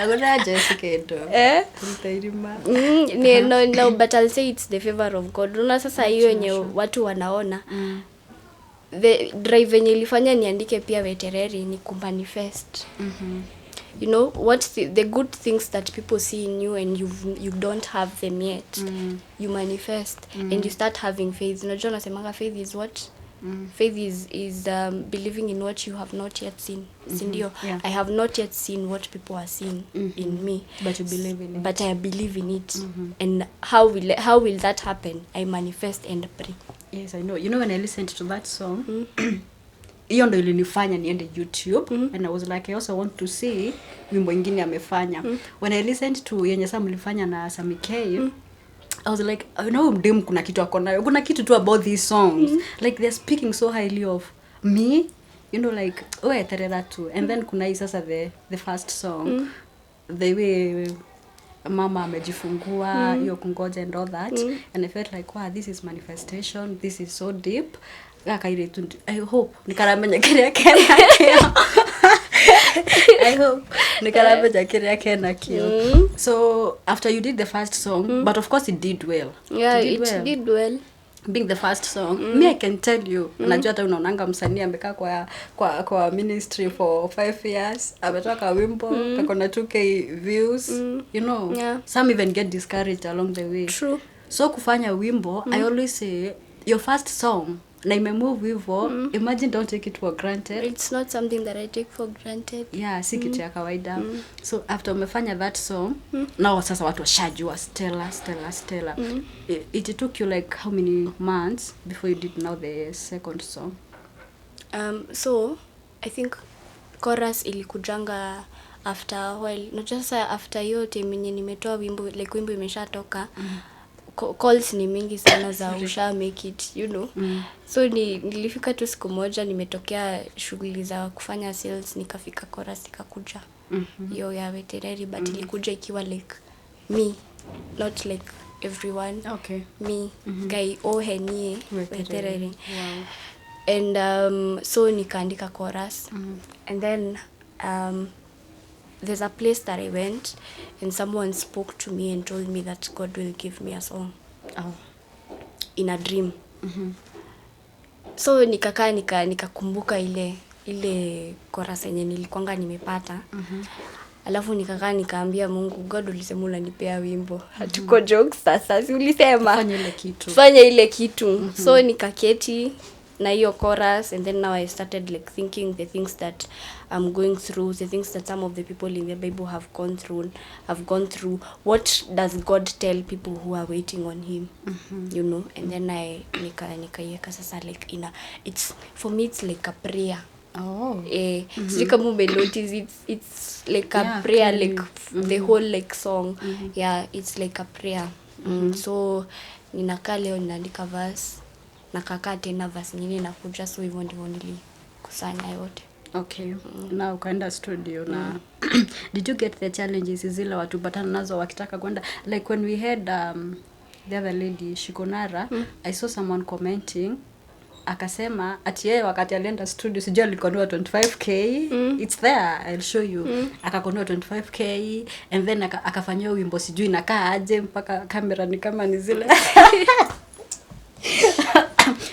Ura Jessica ndo. Eh. Kuruta irima. Ni, no, but I'll say it's the favor of God. Unaona sasa hiyo yenye watu wanaona, the drive yenye ilifanya niandike pia wetereri ni kumanifest. You know what the good things that people see in you and you don't have them yet. You manifest and you start having faith. Unajua nasemanga faith is what? Faith is believing in what you have not yet seen. Sindio? Yeah. I have not yet seen what people are seeing in me. But you believe in it. But I believe in it. And how will that happen? I manifest and pray. Yes, I know. You know, when I listened to that song, hiyo ndo ilinifanya niende YouTube and I was like, I also want to see wimbo ingine amefanya. When I listened to yenye sa mlifanya na Sammy K, I was like, you know, mdem kuna kitu ako nayo, kuna kitu tu about these songs, like they're speaking so highly of me, like weterera tu. And then kuna hii sasa, the first song, the way mama amejifungua, hiyo kungoja and all that, and I felt like, wow, this is manifestation, this is so deep. Gakairĩtu, I hope nĩkaramenya kĩrĩa kenakĩo. I hope nĩkaramenya kĩrĩa kenakĩo. So after you did the first song, but of course it did well. Yeah, It did it well. Did well. Being the first song, me, I can tell you, najua hata unaonanga msanii amekaa kwa ministry for 5 years, ametoka wimbo kako na 2K views. Some even get discouraged along the way. True. So kufanya wimbo, I always say, your first song na imemove hivo, imagine, don't take it for granted. It's not something that I take for granted. Yeah, si kitu ya kawaida. So after umefanya that song, now sasa watu washajua Stella, Stella, Stella. It took you like how many months before you did now the second song? So I think chorus ilikujanga after a while. Unajua sasa after hiyo time yenye nimetoa wimbo, like wimbo imeshatoka, calls ni mingi sana za usha make it. So nilifika tu siku moja, nimetokea shughuli za kufanya sales, nikafika, chorus ikakuja, hiyo ya wetereri, but ilikuja ikiwa like me, not like everyone. Me, Ngai ohenie Wetereri. wetereri. Wow. And so nikaandika chorus and then there's a place that I went and someone spoke to me and told me that God will give me a song in a dream. So nikakaa, nikakumbuka ile chorus yenye nilikwanga nimepata. Alafu nikakaa nikaambia Mungu, "God, ulisema unanipea wimbo. Hatuko jokes sasa, si ulisema?" Fanya ile kitu. Fanya ile kitu. So nikaketi na hiyo chorus and then now I started like thinking the things that I'm going through, the things that some of the people in the Bible have gone through. What does God tell people who are waiting on him? And then I nikaiweka sasa like in a it's for me, it's like a prayer. Eh, sijui kama umenotice, it's like a prayer. Clearly. Like the whole like song, yeah, it's like a prayer. So ninakaa leo, ninaandika verse, nakakaa tena, verse nyingine inakuja. So hivyo ndivyo nilikusanya yote. Okay, na ukaenda studio na did you get the challenges zile watu patana nazo wakitaka kwenda? Like when we had the other lady, Shikonara, I saw someone commenting, akasema ati yeye wakati alienda studio, sijui alikoniwa 25K. It's there, I'll show you. Akakoniwa 25K and then akafanyiwa wimbo, sijui inakaa aje, mpaka kamera ni kama ni zile.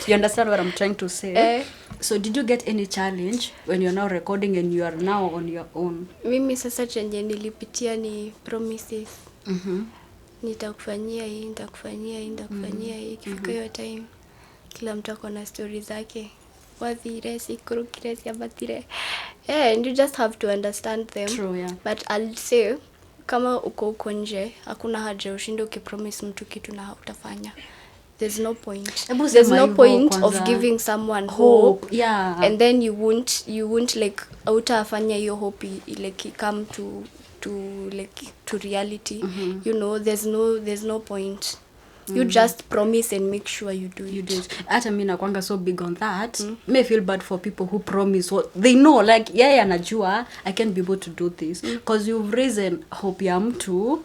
You understand what I'm trying to say? Eh. So did you get any challenge when you're now recording and you are now on your own? Mimi sasa chenye nilipitia ni promises. Nitakufanyia hii, nitakufanyia hii, nitakufanyia hii. Ikifika hiyo time, kila mtu ako na stori zake, wathire, cikurukire, ciambatire. Yeah, and you just have to understand them. True, yeah. But I'll say, kama uko huko nje, hakuna haja ushinde ukipromise mtu kitu na hautafanya. There's no point. Hebu There's sema no hivyo point of kwanza. Giving someone hope, Hope, yeah. and then you won't like hautafanya hiyo hope like come to like to reality. There's no point. You just promise and make sure you do You it. Do it. Hata mi nakwanga so big on that. Me feel bad for people who promise what they know, like yeye anajua I can't be able to do this, because you've risen hope ya mtu,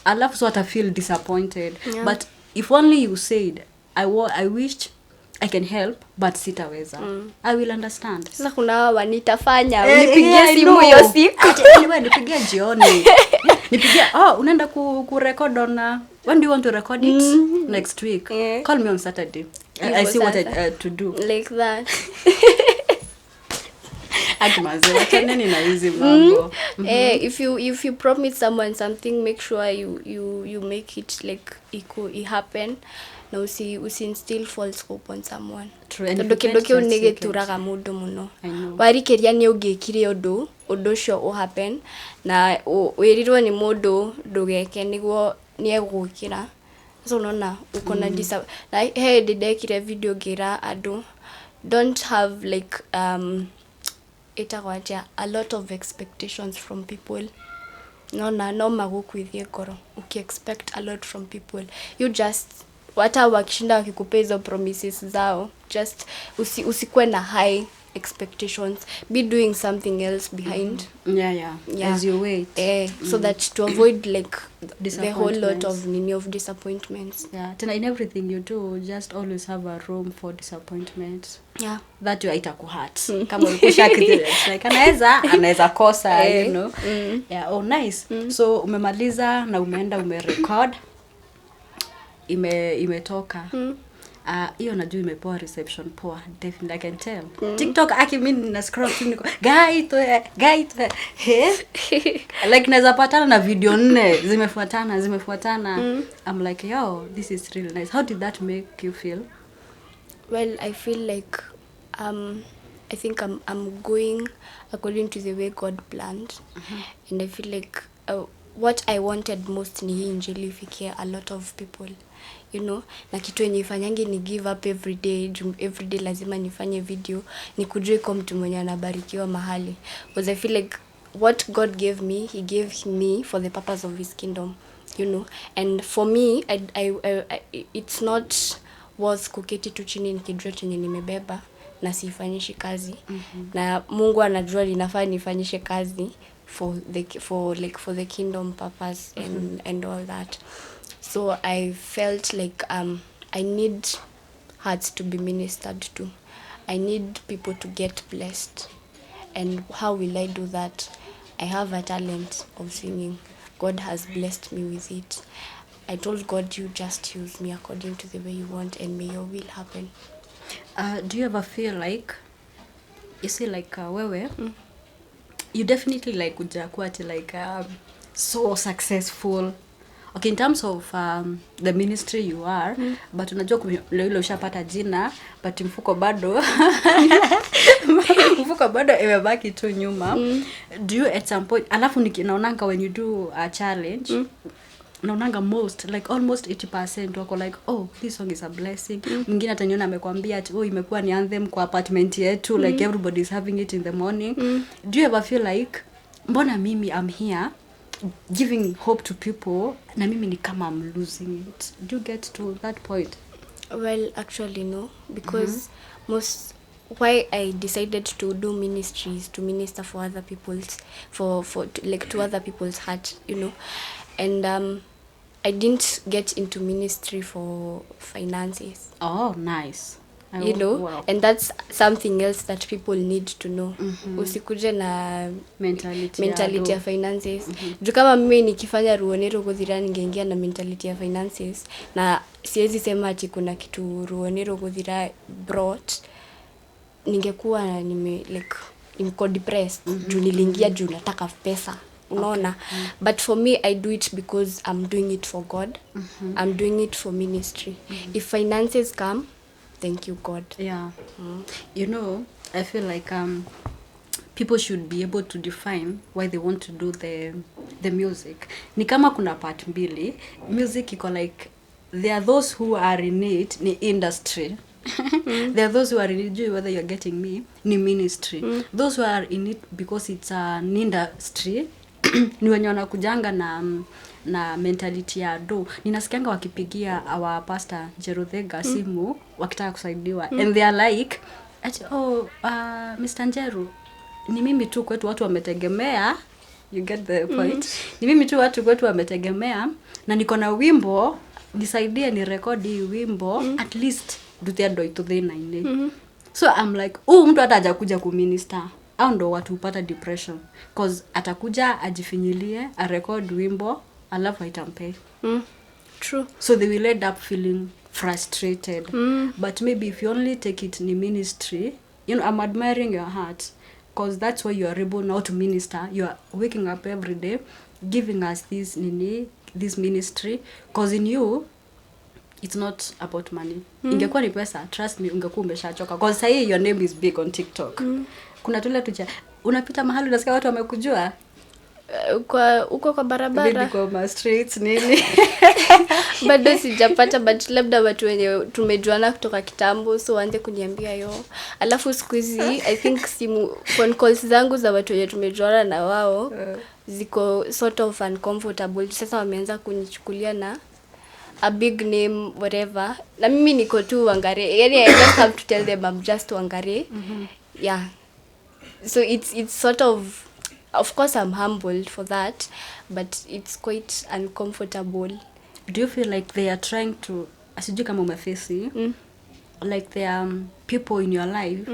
alafu so ata feel disappointed. But if only you said, I wished I can help, but sitaweza," I will understand. Sasa kuna hawa, "Nitafanya, Eh, unipigie yeah, I simu know. hiyo siku." Ati, anyway, nipigie jioni, nipigie. Oh, unaenda ku record on when do you want to record it? Next week? Yeah. Call me on Saturday. I Hivyo see what sasa. to do. Like that. Aki manze, wachaneni na hizi mambo. Eh, if you promise someone something, make sure you make it like it happen, na usi instill false hope on someone. True, and Tondũ if you kĩndũ can't kĩu just nĩ take it. Gĩturaga mũndũ mũno. I know. Warikĩria nĩ ũngĩkire ũndũ, ũndũ ũcio ũ happen na wĩrirwo nĩ mũndũ ndũgeke nĩguo nĩ egũgũkĩra. Sasa unaona uko na na he hĩndĩ ndekire video ngĩra andũ, don't have like ĩtagwo atĩa, a lot of expectations from people. Nona no magũkuithie ngoro ukiexpect a lot from people. You just, hata wakishinda wakikupea hizo promises zao, just usikuwe na high expectations. Be doing something else behind. Yeah. As you wait. Eh, so that to avoid like the whole lot Disappointments. Of nini, of disappointments. Yeah, tena in everything you do, just always have a room for disappointment. That you haitakuhurt kama ulikuwa ushakithia, it's like anaweza kosa. Yeah, oh nice. So umemaliza na umeenda umerecord, imetoka. Hiyo najua imepewa reception poa. Definitely, I can tell. TikTok, aki mi nina scroll tu, niko guy to guy to he, like naweza patana na video nne zimefuatana zimefuatana. I'm like, yo, this is really nice. How did that make you feel? Well, I feel like I think I'm going according to the way God planned, and I feel like what I wanted most ni hii injili ifikie a lot of people. Na kitu yenye ifanyangi ni give up every day, juu every day lazima nifanye video, ni kujua iko mtu mwenye anabarikiwa mahali, because I feel like what God gave me, he gave me for the purpose of his kingdom. And for me, I, it's not worth kuketi tu chini nikijua chenye nimebeba na siifanyishi kazi. Na Mungu anajua ninafaa nifanyishe kazi for like for the kingdom purpose and all that. So I felt like I need hearts to be ministered to. I need people to get blessed. And how will I do that? I have a talent of singing. God has blessed me with it. I told God, you just use me according to the way you want, and may your will happen. Do you ever feel like, you see, like wewe, you definitely like hujakuwa ati like so successful, okay, in terms of the ministry you are, but unajua leo ile ushapata jina but mfuko bado imebaki tu nyuma. Do you at some point, alafu naonanga when you do a challenge, naonanga most, like almost 80% wako like, "Oh, this song is a blessing." Mwingine ataniona amekwambia ati, "Oh, imekuwa ni anthem kwa apartment yetu." Like everybody is having it in the morning. Do you ever feel like, mbona mimi I'm here giving hope to people na mimi ni kama I'm losing it? Do you get to that point? Well, actually, no, because most why I decided to do ministry is to minister for other people's, for to, like to other people's heart. And I didn't get into ministry for finances. Oh, nice. You know, Wow. and that's something else that people need to know. Usikuje na mentality ya mentality ya do. Finances. Juu kama mimi nikifanya Ruo Nĩ Rũgũthira ningeingia na mentality ya finances, na siwezi sema ati kuna kitu Ruo Nĩ Rũgũthira brought, ningekuwa nime like niko depressed juu niliingia juu nataka pesa, unaona? But for me, I do it because I'm doing it for God. I'm doing it for ministry. If finances come, thank you, God. Yeah. I feel like people should be able to define why they want to do the music. Ni kama kuna part mbili. Music iko like, there are those who are in it ni industry. There are those who are in it, whether you're getting me, ni ministry. Those who are in it because it's an industry ni wenye wanakujanga na mentality ya do. Ninasikianga wakipigia our pastor Jeruthega simu wakitaka kusaidiwa, and they are like ati, "Oh, Mr. Njeru, ni mimi tu kwetu watu wametegemea." You get the point? "Ni mimi tu watu kwetu wametegemea na niko na wimbo, nisaidie ni rekodi hii wimbo, at least ndute andũ aitũ thĩna-inĩ." So I'm like, huu mtu hata hajakuja kuminister. Au ndo watu hupata depression, cause atakuja ajifinyilie, arecord wimbo, alafu haitampay. True. So they will end up feeling frustrated. But maybe if you only take it ni ministry. I'm admiring your heart. Because that's why you are able now to minister. You are waking up every day, giving us this nini, this ministry. Because in you, it's not about money. Ingekuwa ni pesa, trust me, ungekuwa umeshachoka. Because sahi your name is big on TikTok. Kuna tule tucha, unapita mahali unasikia watu wamekujua. Kwa uko kwa Maybe barabara kwa ma streets nini. Bado sijapata, but labda watu wenye tumejuana kutoka kitambo, so waanze kuniambia yo. Alafu siku hizi I think simu phone calls zangu za watu wenye tumejuana na wao ziko sort of uncomfortable. Sasa wameanza kunichukulia na a big name, whatever, na mimi niko tu Wangare. Yani I just have to tell them I'm just Wangare. Yeah, so it's sort of course I'm humbled for that, but it's quite uncomfortable. Do you feel like they are trying to, sijui kama umefesi, like there are people in your life,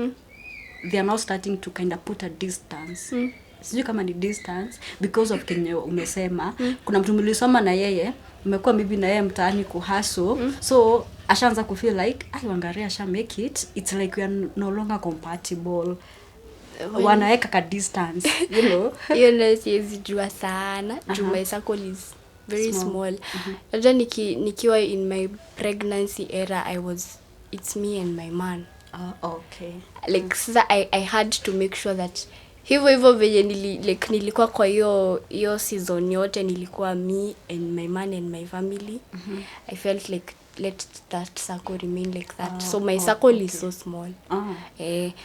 they are now starting to kind of put a distance, sijui kama ni distance because of kenye umesema, kuna mtu mlisoma na yeye, umekuwa maybe na yeye mtaani kuhustle, so ashaanza kufeel like, ai, Wangari asha make it, it's like we are no longer compatible, wanaweka ka distance. Hiyo nayo siwezi jua sana juu my circle is very Small. Small. Najua nikiwa in my pregnancy era, I was it's me and my man. Like sasa I had to make sure that hivyo hivyo venye like nilikuwa kwa hiyo hiyo season yote, nilikuwa me and my man and my family. I felt like let that circle remain like that. So my circle is so small.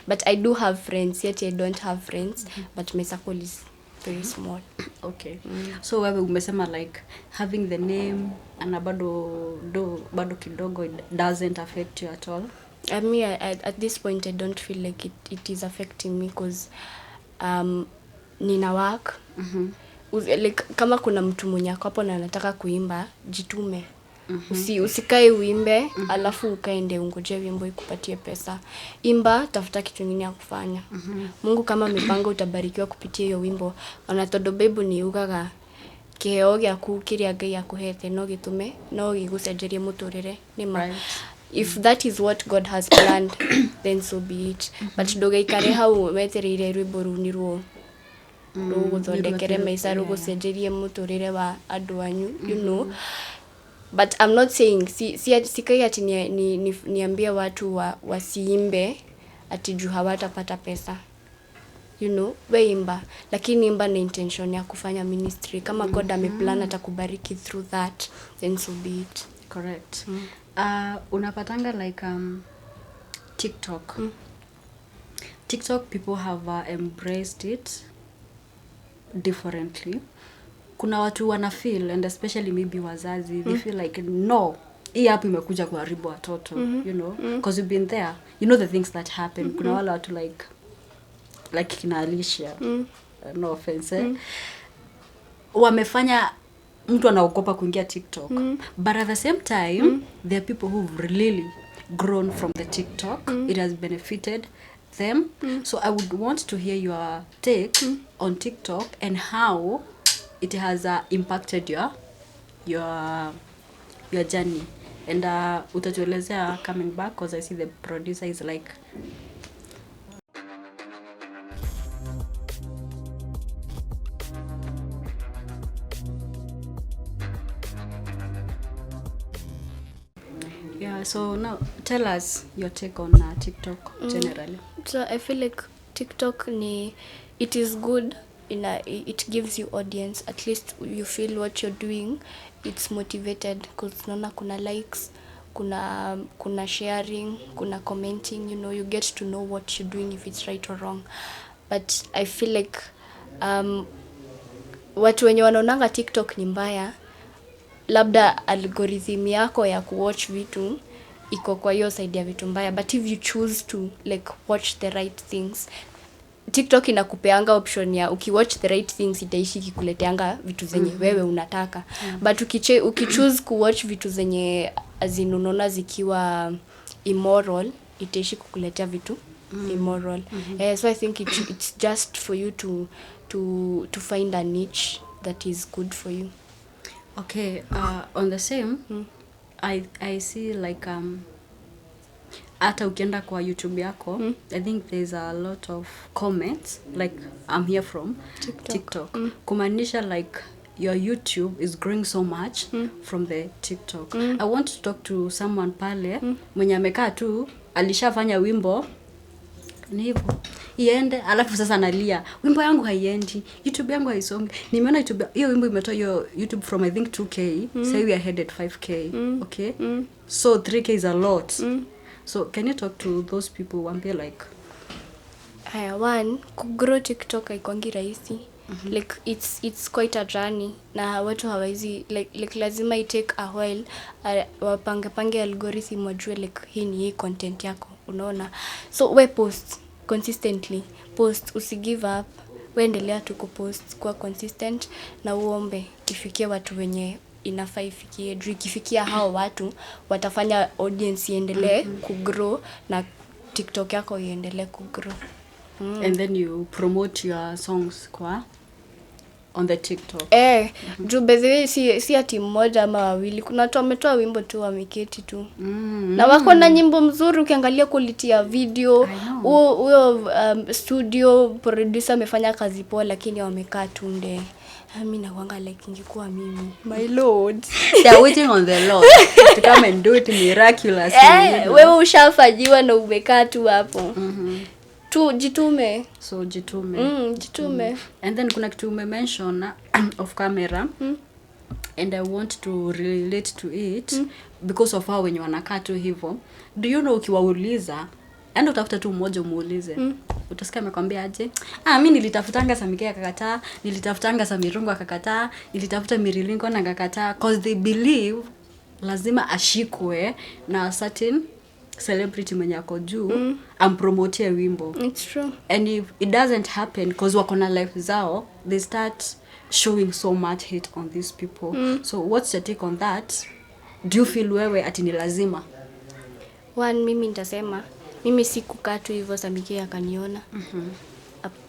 But I do have friends, yet I don't have friends, but my circle is very small. Okay, so wewe umesema like having the name ana bado do bado kidogo, it doesn't affect you at all. I mean, at this point, I don't feel like it is affecting me because nina work. Like, kama kuna mtu mwenye ako hapo na anataka kuimba, jitume. Usikae uimbe, alafu ukaende ungoje wimbo ikupatie pesa. Imba, tafuta kitu ingine ya kufanya. Mungu kama amepanga utabarikiwa kupitia hiyo wimbo. Ona tondu Bible ni yugaga kiheo gĩaku kĩrĩa Ngai akũhete no gĩtũme no gĩgũcenjerie mũtũrĩre nĩma. If that is what God has planned, then so be it, but ndũgaikare hau wetereire rwĩmbo rũu nĩruo rũgũthondekere nĩruo maica, rũgũcenjerie mũtũrĩre wa andũ anyu. But I'm not saying sikai ati niambie watu wasiimbe ati juu hawatapata pesa. We imba, lakini imba na intention ya kufanya ministry. Kama God ameplan atakubariki through that, then so be it. Correct. Unapatanga like TikTok people have embraced it differently. Kuna watu wana feel, and especially maybe wazazi, they feel like, no, hii app imekuja kuharibu watoto, because you've been there, you know the things that happen. Kuna wale watu like kina Alicia, no offense, eh? Wamefanya mtu anaogopa kuingia TikTok, but at the same time there are people who've really grown from the TikTok. It has benefited them. So I would want to hear your take on TikTok and how it has impacted your journey, and utatuelezea coming back, because I see the producer is like. Yeah, so now tell us your take on TikTok generally. So I feel like TikTok ni, it is good in a, it gives you audience. At least you feel what you're doing, it's motivated because naona kuna likes, kuna sharing, kuna commenting. You get to know what you're doing, if it's right or wrong. But I feel like watu wenye wanaonanga TikTok ni mbaya, labda algorithm yako ya kuwatch vitu iko kwa hiyo side ya vitu mbaya. But if you choose to like watch the right things, TikTok inakupeanga option ya ukiwatch the right things, itaishi ikikuleteanga vitu zenye wewe unataka. But ukichoose kuwatch vitu zenye as in unaona zikiwa immoral, itaishi kukuletea vitu immoral. So I think it's just for you to find a niche that is good for you. Okay, on the same, I see like Hata ukienda kwa YouTube yako, I think there's a lot of comments like, "I'm here from TikTok." TikTok. Kumaanisha like your YouTube is growing so much from the TikTok. I want to talk to someone pale mwenye amekaa tu, alishafanya wimbo, ni hivyo iende, alafu sasa analia, "Wimbo yangu haiendi, YouTube yangu haisongi." Nimeona YouTube, hiyo wimbo imetoa hiyo YouTube from, I think, 2K. Say we are headed 5K. Okay, so 3K is a lot. So can you talk to those people, waambie like? Haya, one, kugrow TikTok haikwangi rahisi. Like it's quite a journey na watu hawawezi like lazima i take a while, wapange pange algorithm, wajue like hii ni hii content yako, unaona? So we post consistently, post, usigive up, we endelea tu kupost, kuwa consistent na uombe ifikie watu wenye inafaa ifikie, juu ikifikia hao watu watafanya audience iendelee kugrow na TikTok yako iendelee kugrow. And then you promote your songs kwa on the TikTok. Eh, juu by the way si ati mmoja ama wawili, kuna watu wametoa wimbo tu, wameketi tu na wako na nyimbo mzuri. Ukiangalia quality ya video, I know. huyo studio producer amefanya kazi poa, lakini wamekaa tu nde. Mi nakwanga like, ingekuwa mimi, my Lord. They are waiting on the Lord to come and do it miraculously. Eh, you know. wewe ushafanyiwa na umekaa tu hapo tu. Jitume. So jitume. Jitume. And then kuna kitu umemention off camera and I want to relate to it because of hao wenye wanakaa tu hivo. Do you know, ukiwauliza, enda utafuta tu mmoja umuulize, utasikia amekwambia aje? "Ah, mi nilitafutanga Sammy K akakataa, nilitafutanga Sammy Irungu akakataa, nilitafuta Mary Lincoln akakataa," 'cause they believe lazima ashikwe na a certain celebrity mwenye ako juu ampromotie wimbo. It's true. And if it doesn't happen, 'cause wako na life zao, they start showing so much hate on these people. So what's your take on that? Do you feel wewe ati ni lazima? One, mimi nitasema mimi sikukaa tu hivyo Sammy K akaniona.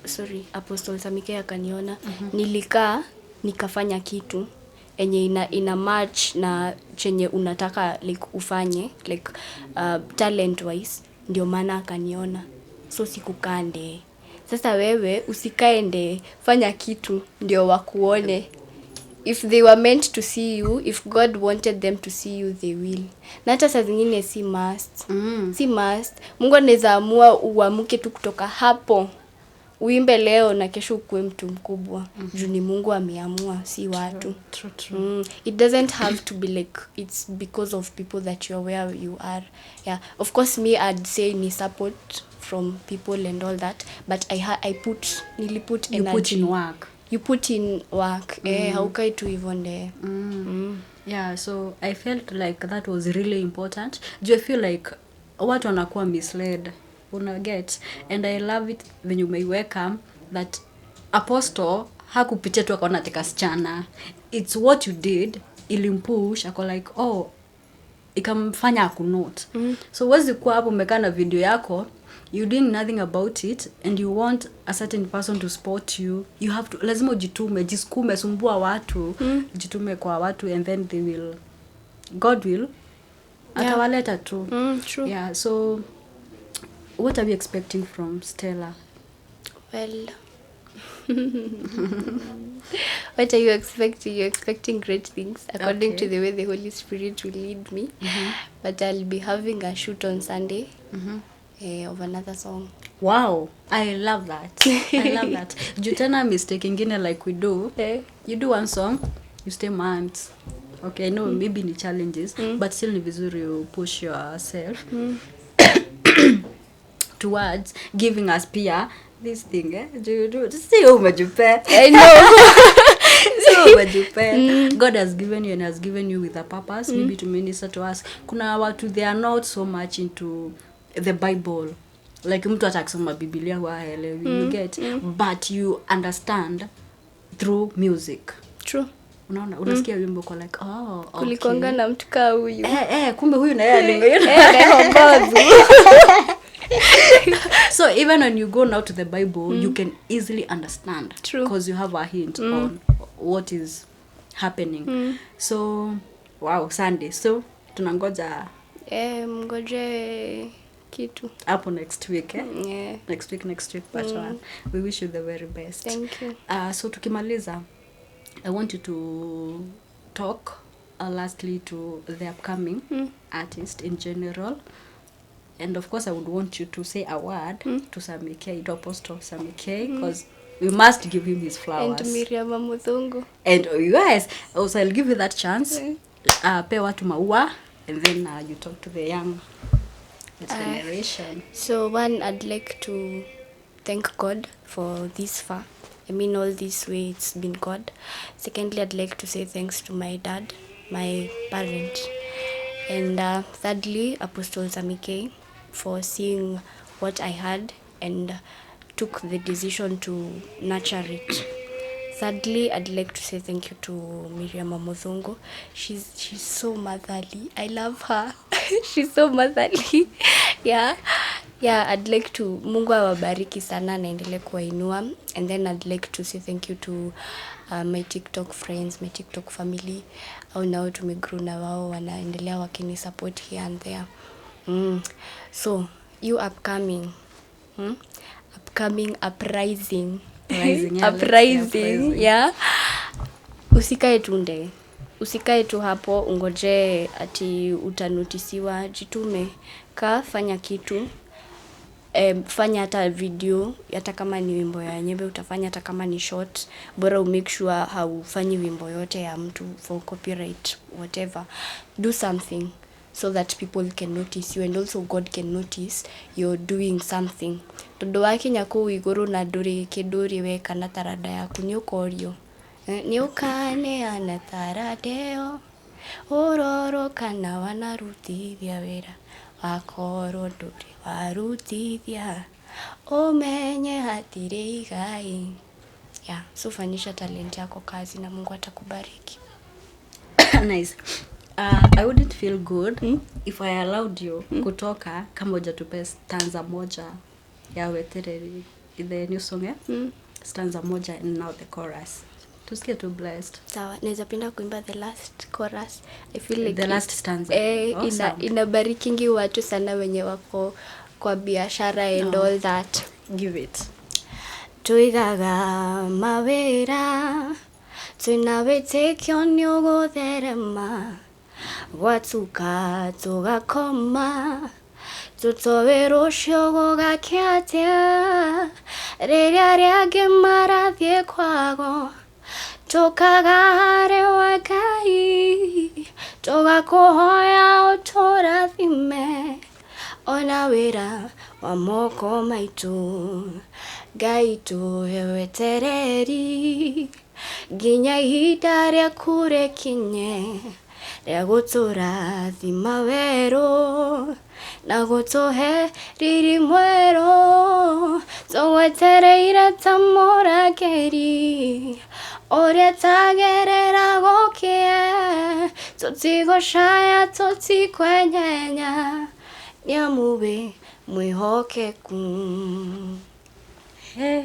Sorry, Apostle Sammy K akaniona. Nilikaa nikafanya kitu enye ina match na chenye unataka like ufanye, like talent wise, ndio maana akaniona. So sikukaa nde. Sasa wewe usikae nde, fanya kitu ndio wakuone. If they were meant to see you, if God wanted them to see you, they will. Na hata saa zingine si must. Si must. Mungu anaweza amua uamke tu kutoka hapo, uimbe leo na kesho ukuwe mtu mkubwa, juu ni Mungu ameamua, si watu. True, true. It doesn't have to be like it's because of people that you're where you are. Yeah, of course me, I'd say ni support from people and all that, but I put, niliput You energy. put in work. You put in work. Eh, haukai tu hivyo nde. Yeah, so I felt like that was really important. Do you feel like watu wanakuwa misled, una get? And I love it venye umeiweka that Apostle hakupitia tu akaona ati kasichana. It's what you did ilimpush, ako like, oh, ikamfanya akunote. So huwezi kuwa hapo umekaa na video yako, you doing nothing about it, and you want a certain person to support you. You have to, lazima ujitume, jisukume, sumbua watu, jitume kwa watu, and then they will, God will atawaleta tu. True. Yeah, so what are we expecting from Stella? Well, what are you expecting? You're expecting great things according to the way the Holy Spirit will lead me. But I'll be having a shoot on Sunday of another song. Wow, I love that. I love that. Juu tena mistake ingine like we do, you do one song, you stay months. Okay, I know maybe ni challenges, but still ni vizuri you push yourself towards giving us pia this thing, eh? Si umejipe. I know. Si umejipe. God has given you and has given you with a purpose, maybe to minister to us. Kuna watu, they are not so much into the Bible, like mtu hata akisoma Bibilia huwa haelewi, you get? But you understand through music. True. Unaona, unasikia wimbo kwa like, oh, okay. Kulikonga na mtu kaa huyu. Eh, eh, kumbe huyu na yeye alingo. Eh, Rehoboth. So even when you go now to the Bible, you can easily understand. True. Because you have a hint on what is happening. So wow, Sunday, so tunangoja. Eh, mngoje. Kitu. Hapo next week, eh? Yeah. Next week, next week, part one. We wish you the very best. Thank you. So tukimaliza, I want you to talk lastly to the upcoming artist in general, and of course I would want you to say a word to Sammy K, to Apostle Sammy K, because we must give him his flowers. And Miriam Muthungu. And oh, yes, also I'll give you that chance. Pe watu maua and then you talk to the young generation. So one, I'd like to thank God for this far. I mean, all this way it's been God. Secondly, I'd like to say thanks to my dad, my parent. And thirdly, Apostle Sammy K for seeing what I had and took the decision to nurture it. Thirdly, I'd like to say thank you to Miriam Muthungu. She's so motherly. I love her. She's so motherly. Yeah. Yeah, I'd like to, Mungu awabariki sana na endelee kuwainua. And then I'd like to say thank you to my TikTok friends, my TikTok family. Au nao tumegrow na wao, wanaendelea wakini support here and there. So, you upcoming, Upcoming, uprising. Rising, yeah, let's say Uprising, uprising. Yeah. Usikae tunde, usikae tu hapo ungoje ati utanotisiwa. Jitume, ka fanya kitu, fanya hata video, hata kama ni wimbo ya nyembe utafanya, hata kama ni short, bora umake sure haufanyi wimbo yote ya mtu for copyright, whatever. Do something so that people can notice you and also God can notice you're doing something, tondu wakinya kũu igũrũ na ndũrĩ kĩndũ ũrĩ weka na taranda yaku, nĩ ũkorio. Nĩ ũkaneana taranda ĩyo ũrorwo kana wanarutithia wĩra, wakorwo ndũrĩ warutithia, ũmenye hatirĩ igai. Yeah, so fanyisha talent yako kazi na Mungu atakubariki. Nice. I wouldn't feel good if I allowed you kutoka kama hujatupea stanza moja ya Wetereri, the new song, eh? Stanza moja and now the chorus. Tusikie tu blessed. Sawa, naweza penda kuimba the last chorus. I feel like The last stanza. Ina, Awesome. inabarikingi watu sana wenye wako kwa biashara and No. all that. Give it. Tuigaga mawĩra twĩna wĩtĩkio nĩ ũgũtherema, gwatuka tũgakoma tũtoĩ rũciũ gũgakĩa atĩa, rĩrĩa arĩa angĩ marathiĩ kwago, tũkaga harĩ we Ngai, tũgakũhoya ũtũrathime ona wĩra wa moko maitũ. Ngai, tũhe wetereri nginya ihinda rĩaku rĩkinye rĩa gũtũrathima werũ na gũtũhe riri mwerũ, tũgwetereire ta mũrangĩri ũrĩa tagerera gũkĩe, tũtigũcaya, tũtikwenyenya, nĩamu wĩ mwĩhokeku. Hey.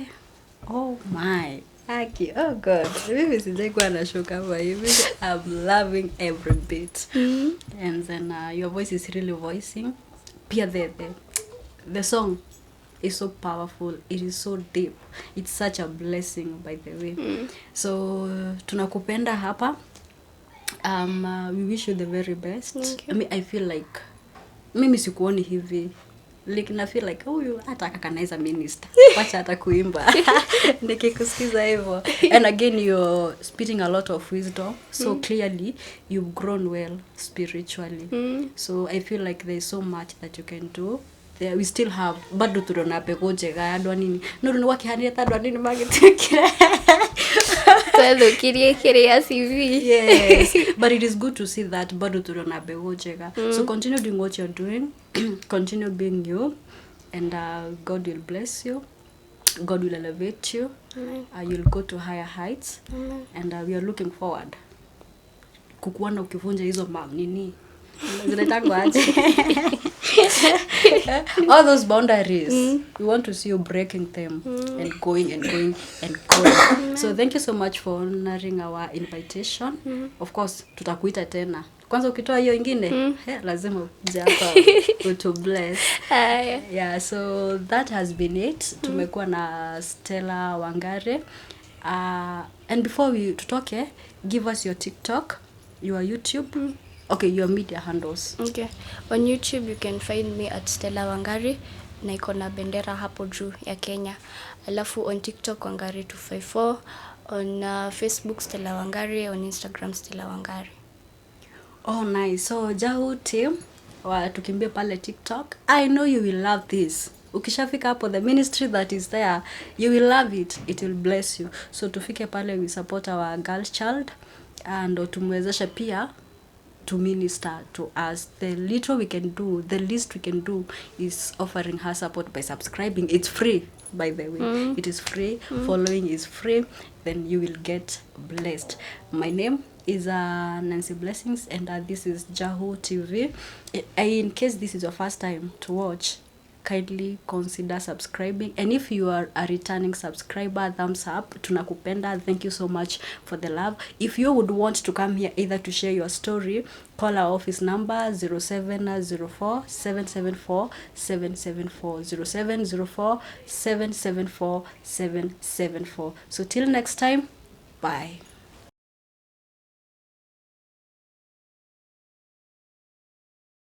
Oh my. Aki, oh God. Mimi sijaikuwa na show kama hivi. I'm loving every bit. And then your voice is really voicing. Pia the song is so powerful. It is so deep. It's such a blessing, by the way. So tunakupenda hapa. We wish you the very best. Thank you. I mean, I feel like mimi sikuoni hivi, like na feel like huyu hata kakanaiza minister, wacha hata kuimba nikikusikiza hivyo. And again, you're spitting a lot of wisdom, so clearly you've grown well spiritually. So I feel like there's so much that you can do there. We still have, bado turona mbegũ njega ya andũ anini, no rĩu nĩ gwakihanire ta andũ anini magĩtuĩkire Twethũkirie kĩrĩa CV. Yes, but it is good to see that bado turona mbegũ njega. So continue doing what you're doing, continue being you, and God will bless you, God will elevate you. You'll go to higher heights. Amen. And we are looking forward kukuona ukivunja hizo ma nini, zinaitangwa aje, all those boundaries. We want to see you breaking them and going and going and going. So thank you so much for honoring our invitation. Of course tutakuita tena. Kwanza ukitoa hiyo ingine, lazima ukuje hapa utu bless. Haya. Yeah, so that has been it. Tumekuwa na Stella Wangare. And before we tutoke, give us your TikTok, your YouTube, okay, your media handles. Okay. On YouTube you can find me at Stella Wangari na iko na bendera hapo juu ya Kenya. Alafu on TikTok Wangari 254, on Facebook Stella Wangari, on Instagram Stella Wangari. Oh, nice. So Jahu team, wa tukimbie pale TikTok. I know you will love this. Ukishafika hapo, the ministry that is there, you will love it. It will bless you. So tufike pale, we support our girl child and tumwezeshe pia to minister to us. The little we can do, the least we can do is offering her support by subscribing. It's free, by the way. It is free. Following is free. Then you will get blessed. My name is Nancy Blessings, and this is Jahu TV. In case this is your first time to watch, kindly consider subscribing, and if you are a returning subscriber, thumbs up. Tunakupenda. Thank you so much for the love. If you would want to come here either to share your story, call our office number 0704 774 774, 0704 774 774. So till next time, bye.